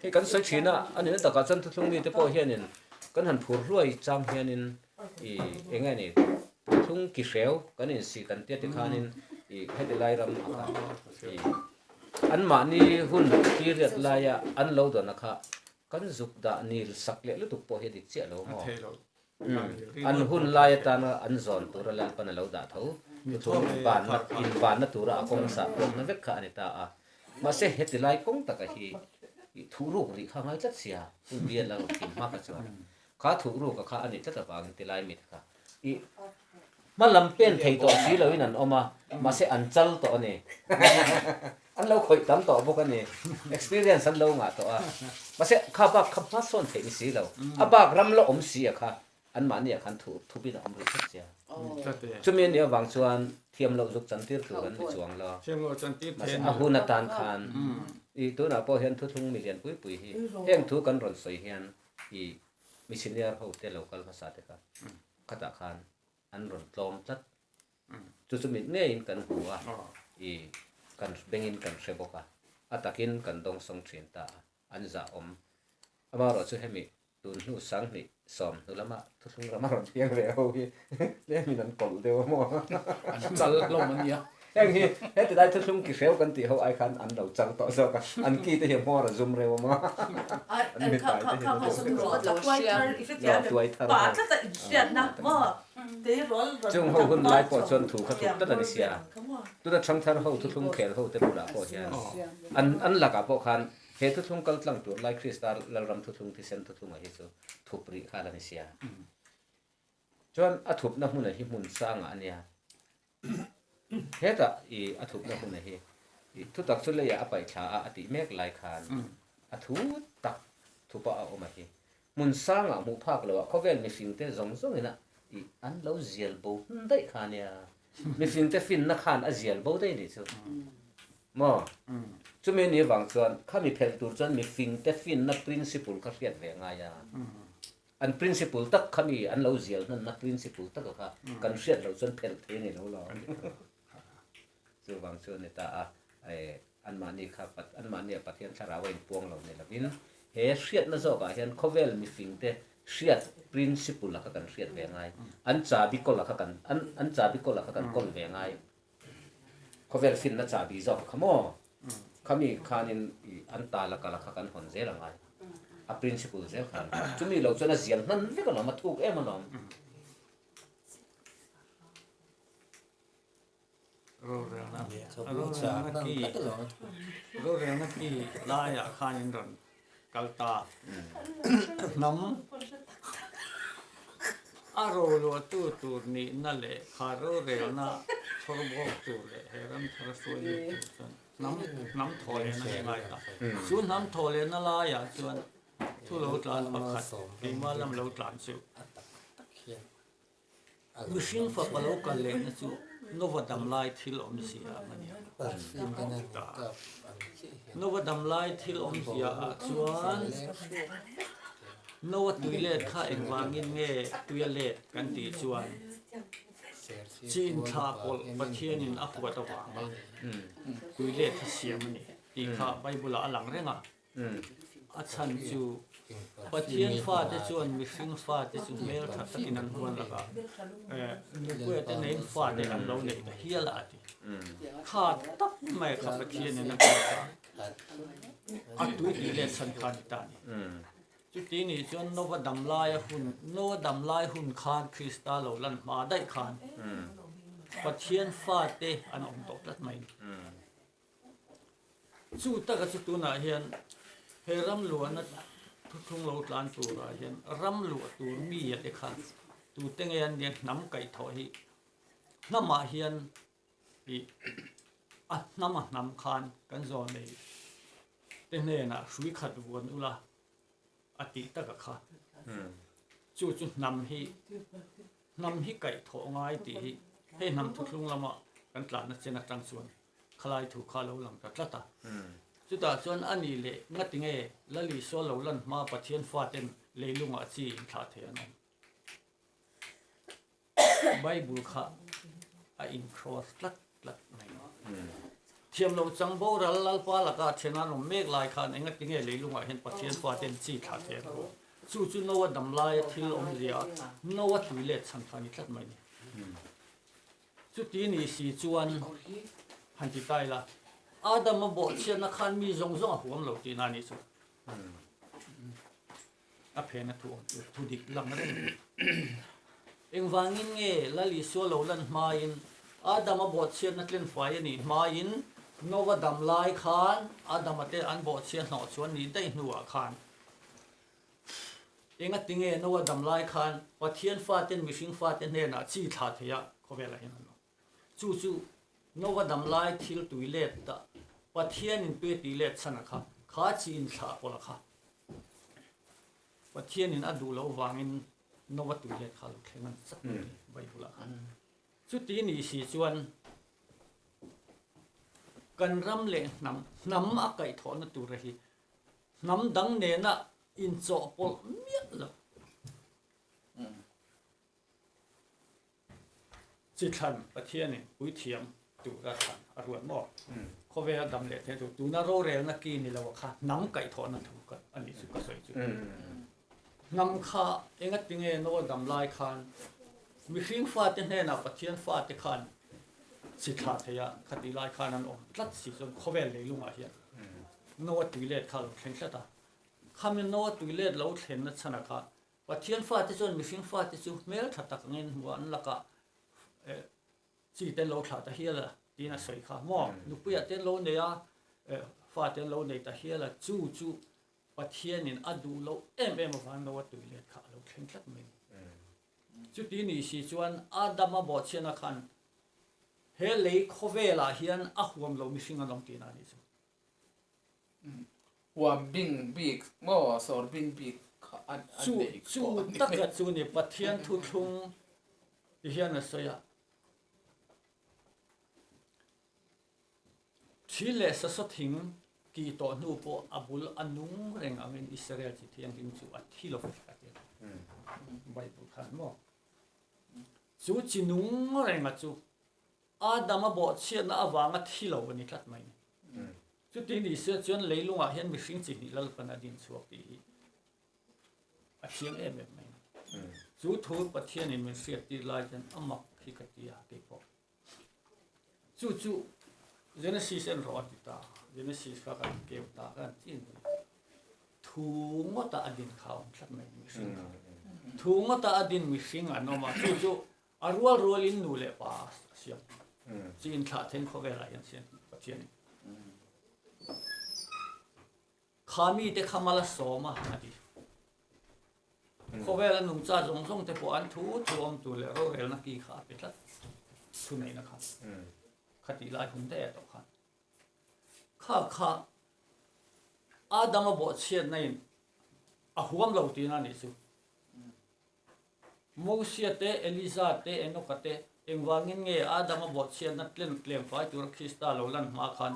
[SPEAKER 4] Hei kan sawi thin a, a nihna takah chuan thuthlung mite pawh hianin kan han phur hluai chang hianin i eng nge ni thuthlung ki hreu kan insi kan tia tikhanin i heti lai ram a kha i Anmahni hun period laia an lo dawn a kha kan zuk dah nil sak leh lutuk pawh hi a dik chiah lo maw? An hun lai atana an zawn tura Lalpan a lo dah tho. Thuthung inbanna inbanna tura a kawng sah pawhna vek kha a ni ta a. Mahse heti lai kawng taka hi thuhruk rih kha a ngai tlat sia, hun bial a rawn kim hma kha chuan kha thuhruka kha a nih tlat avangin tilai mite kha i Hma lam pen thei tawh si loin an awm a, mahse an chal tawh a ni. An lo khawih tam tawh bawk a ni. Experience an lo ngah tawh a. Mahse kha bak kha hma sawn theih ni si lo. A bak ram la awm si a kha anmahni ah khan thu thupin a awm rih tlat sia. Chumi a nih avang chuan thiam loh zuk chantir tur an ni chuang lo. Mahse a hun atan khan i tunah pawh hian thuthlung milian pui pui hi heng thu kan rawn sawi hian i missionaire ho te lo kal hmasa te kha khatah khan an rawn tlawm tlat. Chu chu mit ngeiin kan hmu a, i kan bengin kan hre bawk a, a takin kan dawngsawng thin ta a, an zah awm. Amaherawh chu hemi tun hnu sanghnih sawm hnu lama thuthlung rama rawn piang ve ho hi tlemin an kawlh deuh a maw?
[SPEAKER 1] An chal hlawm a nia.
[SPEAKER 4] Heng hi heti lai thuthlung ki hreu kan tih ho ai khan an lo chal tawh zawk a, an ki te hi a hmawr a zum reuh a maw? An mitai te hi an tuai thar Chung ho hun lai pawh chuan thu kha thuk tlat a ni sia. Tuna thangthar ho thuthlung khel ho te bulah pawh hian an an lakah pawh khan he thuthlung kal tlang tur lai Krista Lalram thuthlung thisen thuthlunga hi chu thup rih kha la ni sia. Chuan a thupna hmuna hi hmun sangah a nia. Hetah i a thupna hmuna hi i thutak chu leiah a paih thla a a tih mek lai khan a thu tak thupa a awm a hi. Hmun sangah hmuh phak loah khawvel mihringte zawng zawngin a i an lo zial bo hmun daih kha nia. Mihringte finna khan a zial bo daih nih chu. Maw? Chumi ni avang chuan khami phelh tur chuan mihringte finna principle kha hriat ve ngai a. An principle tak kha mi an lo zial hmanna principle taka kha kan hriat loh chuan phelh thei a ni lo lo. Chuvang chu a ni ta a, anmahni kha anmahni a Pathian thlarau a inpuang lo ni lovin he hriatna zawkah hian khawvel mifingte hriat principle a kha kan hriat ve ngai, an chabi kawl a kha kan an chabi kawl a kha kan kawl ve ngai. Khawvel finna chahbi zawk kha maw? Khami khanin an tal a kal a kha kan hawn zel a ngai. A principle zel khan. Chumi lo chuan a zial hman vek alawm, a thuk em alawm.
[SPEAKER 3] Rorelna rorelna ki rorelna ki laiah khanin rawn kal ta. Hnam a roluahtu tur nihna leh kha rorelna chhawr bawk tur leh he ram thar hruai lut tur chuan hnam hnam thawhlehna hi a ngai ta. Chu hnam thawhlehna laiah chuan thu lo tlan pakhat keimah lam lo tlan chu Mihring fapa lo kal lehna chu Nova damlai thil awmzia a ni a. Nova damlai thil awmzia ah chuan Nova tui let kha engvangin nge tuia let kan tih chuan chin thla pawlh Pathianin a huat avanga tui let kha siam a ni tih kha Bible ah a lang reng a. A chhan chu Pathian fate chuan mihring fate chu hmel tha takin an huan lakah nupuia te neiin fate an lo neih ta hial a ti. Kha tak mai kha Pathianin a hmuh a, a tui tih leh chhan kha a ni ta a ni. Chuti nih chuan Nova dam laia hun, Noa dam lai hun khan Krista lo lan hma daih khan Pathian fate an awm tawh tlat mai a ni. Chu taka chu tunah hian he ram luahna thuthlung lo tlan turah hian ram luah tur mi a te kha tute nge an nia hnam kaihthawh hi hnamah hian ih a hnam a hnam khan kan zawn nei te hnenah hrui khat vuan ula a tih taka kha chu chu hnam hi hnam hi kaihthawh ngai tih hi hei hnam thuthlung lama kan tlanna chen atang chuan khalai thu kha lo lang ta tlat a. Chutah chuan a nih leh ngati nge Lal Isua lo lan hma Pathian faten leilungah chi inthlah thei an awm? Bible kha a in-cross tlat tlat mai. Thiam lo chang boral Lalpa laka then an awm mek lai khan engati nge leilungah hian Pathian faten chi thlah thei an awm? Chu chu Noa dam laia thil awmzia Noa tui let chhan kha a ni tlat mai ni. Chuti ni si chuan han ti ta ila, Adama bawhchhiatna khan mi zawng zawng a huam lo tihna a nih chu. A phena thu awm chu thu dik lang reng a ni. Engvangin nge Lal Isua lo lan hmain Adama bawhchhiatna tlenfai a nih hmain Nova dam lai khan Adama te an bawhchhia hnawh chuan nih daih hnuah khan Engati nge Noa dam lai khan Pathian faten mihring fate hnenah chi thlah thei a khawvelah hian an awm. Chu chu Noa dam lai thil tui let ta Pathianin tui a tih let chhan a kha, kha chi in thlah pawlh a kha. Pathianin a duh loh vangin Noa tui let kha a lo thleng a ni chak mai Bible ah khan. Chuti nih si chuan kan ram leh hnam, hnam a kaihthawhna tura hi Hnam dang nena inchawhpawlh miah lo. Chi thlan Pathianin puithiam tura thlan a ruat maw? Khawvela dam leh thei tur tuna rorelna ki ni lo kha hnam kaihthawhna thu ka a nih chu ka sawi chu. Hnam kha engati nge Noa dam lai khan mihring fate hnenah Pathian fate khan chi thlah thei a khatih lai khan an awm tlat si chuan khawvel leilungah hian Noa tuilet kha a lo thleng tlat a. Khami Noa tuilet lo thlenna chhanah kha Pathian fate chuan mihring fate chu hmel tha tak angin hmu a, an lakah chi te an lo thlah ta hial a tiin a sawi kha maw? Nupuiah te an lo nei a, fate an lo nei ta hial a, chu chu Pathianin a duh loh em em avang Noa tuilet kha a lo thleng tlat mai a ni. Chuti ni si chuan Adama bawhchhiatna khan he lei khawvelah hian a huam lo mihring an awm tihna a nih chu.
[SPEAKER 1] Huam bing bik maw sawr bing bik kha an nei
[SPEAKER 3] Chu taka chu ni Pathian thuthlung ti hian a sawi a. Thi leh sasaw thing ki tawh hnu pawh a bul a nung reng angin Israel chi thianghlim chu a thi lo a ti a. Bible khan maw? Chu chi nung renga chu Adama bawhchhiatna avanga thi lo a ni tlat mai ni. Chuti ni se chuan leilungah hian mihring chi hnih Lalpan a din chhuak tih hi a thiang em em mai ni. Chu thu Pathianin min hriat tir lai hian a mak hi ka ti a keipawh. Chu chu Genesis en rawh a ti ta. Genesis kha kan keu ta kan ti ni. Thu ngawta a din kha a awm tlat mai ni mihring kha. Thu ngawta a din mihring an awm a, chu chu A rual rualin nu leh pa a siam. Chi inthlah then khawvelah hian siam Pathian in. Kha mite kha mal a sawm a, a ti. Khawvela nungcha zawng zawng te pawh an thu thu awm tur leh rorelna ki kha a pe tlat. Thuneihna kha. Khatih lai hun daih a tawh khan. Kha kha Adama bawhchhiatna in a huam lo tihna a nih chu. Mosia te, Elija te, Enoka te, engvangin nge Adama bawhchhiatna tlen tlem fai tura Krista lo lan hma khan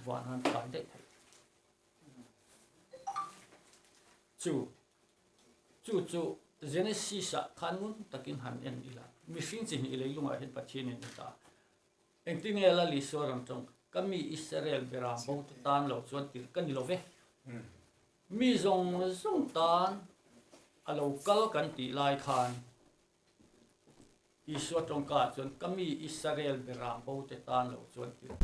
[SPEAKER 3] van han kai daih theih? Chu chu chu Genesis-ah khan ngun takin han en ila, mihring chi hnih leilungah hian Pathianin a dah a. Engtin nge Lal Isua rawn tawng? Ka mi Israel berah bo te tan lo chuan tirh ka ni lo ve. Mi zawng zawng tan a lo kal kan tih lai khan Isua tawngka ah chuan ka mi Israel berah bo te tan lo chuan tirh.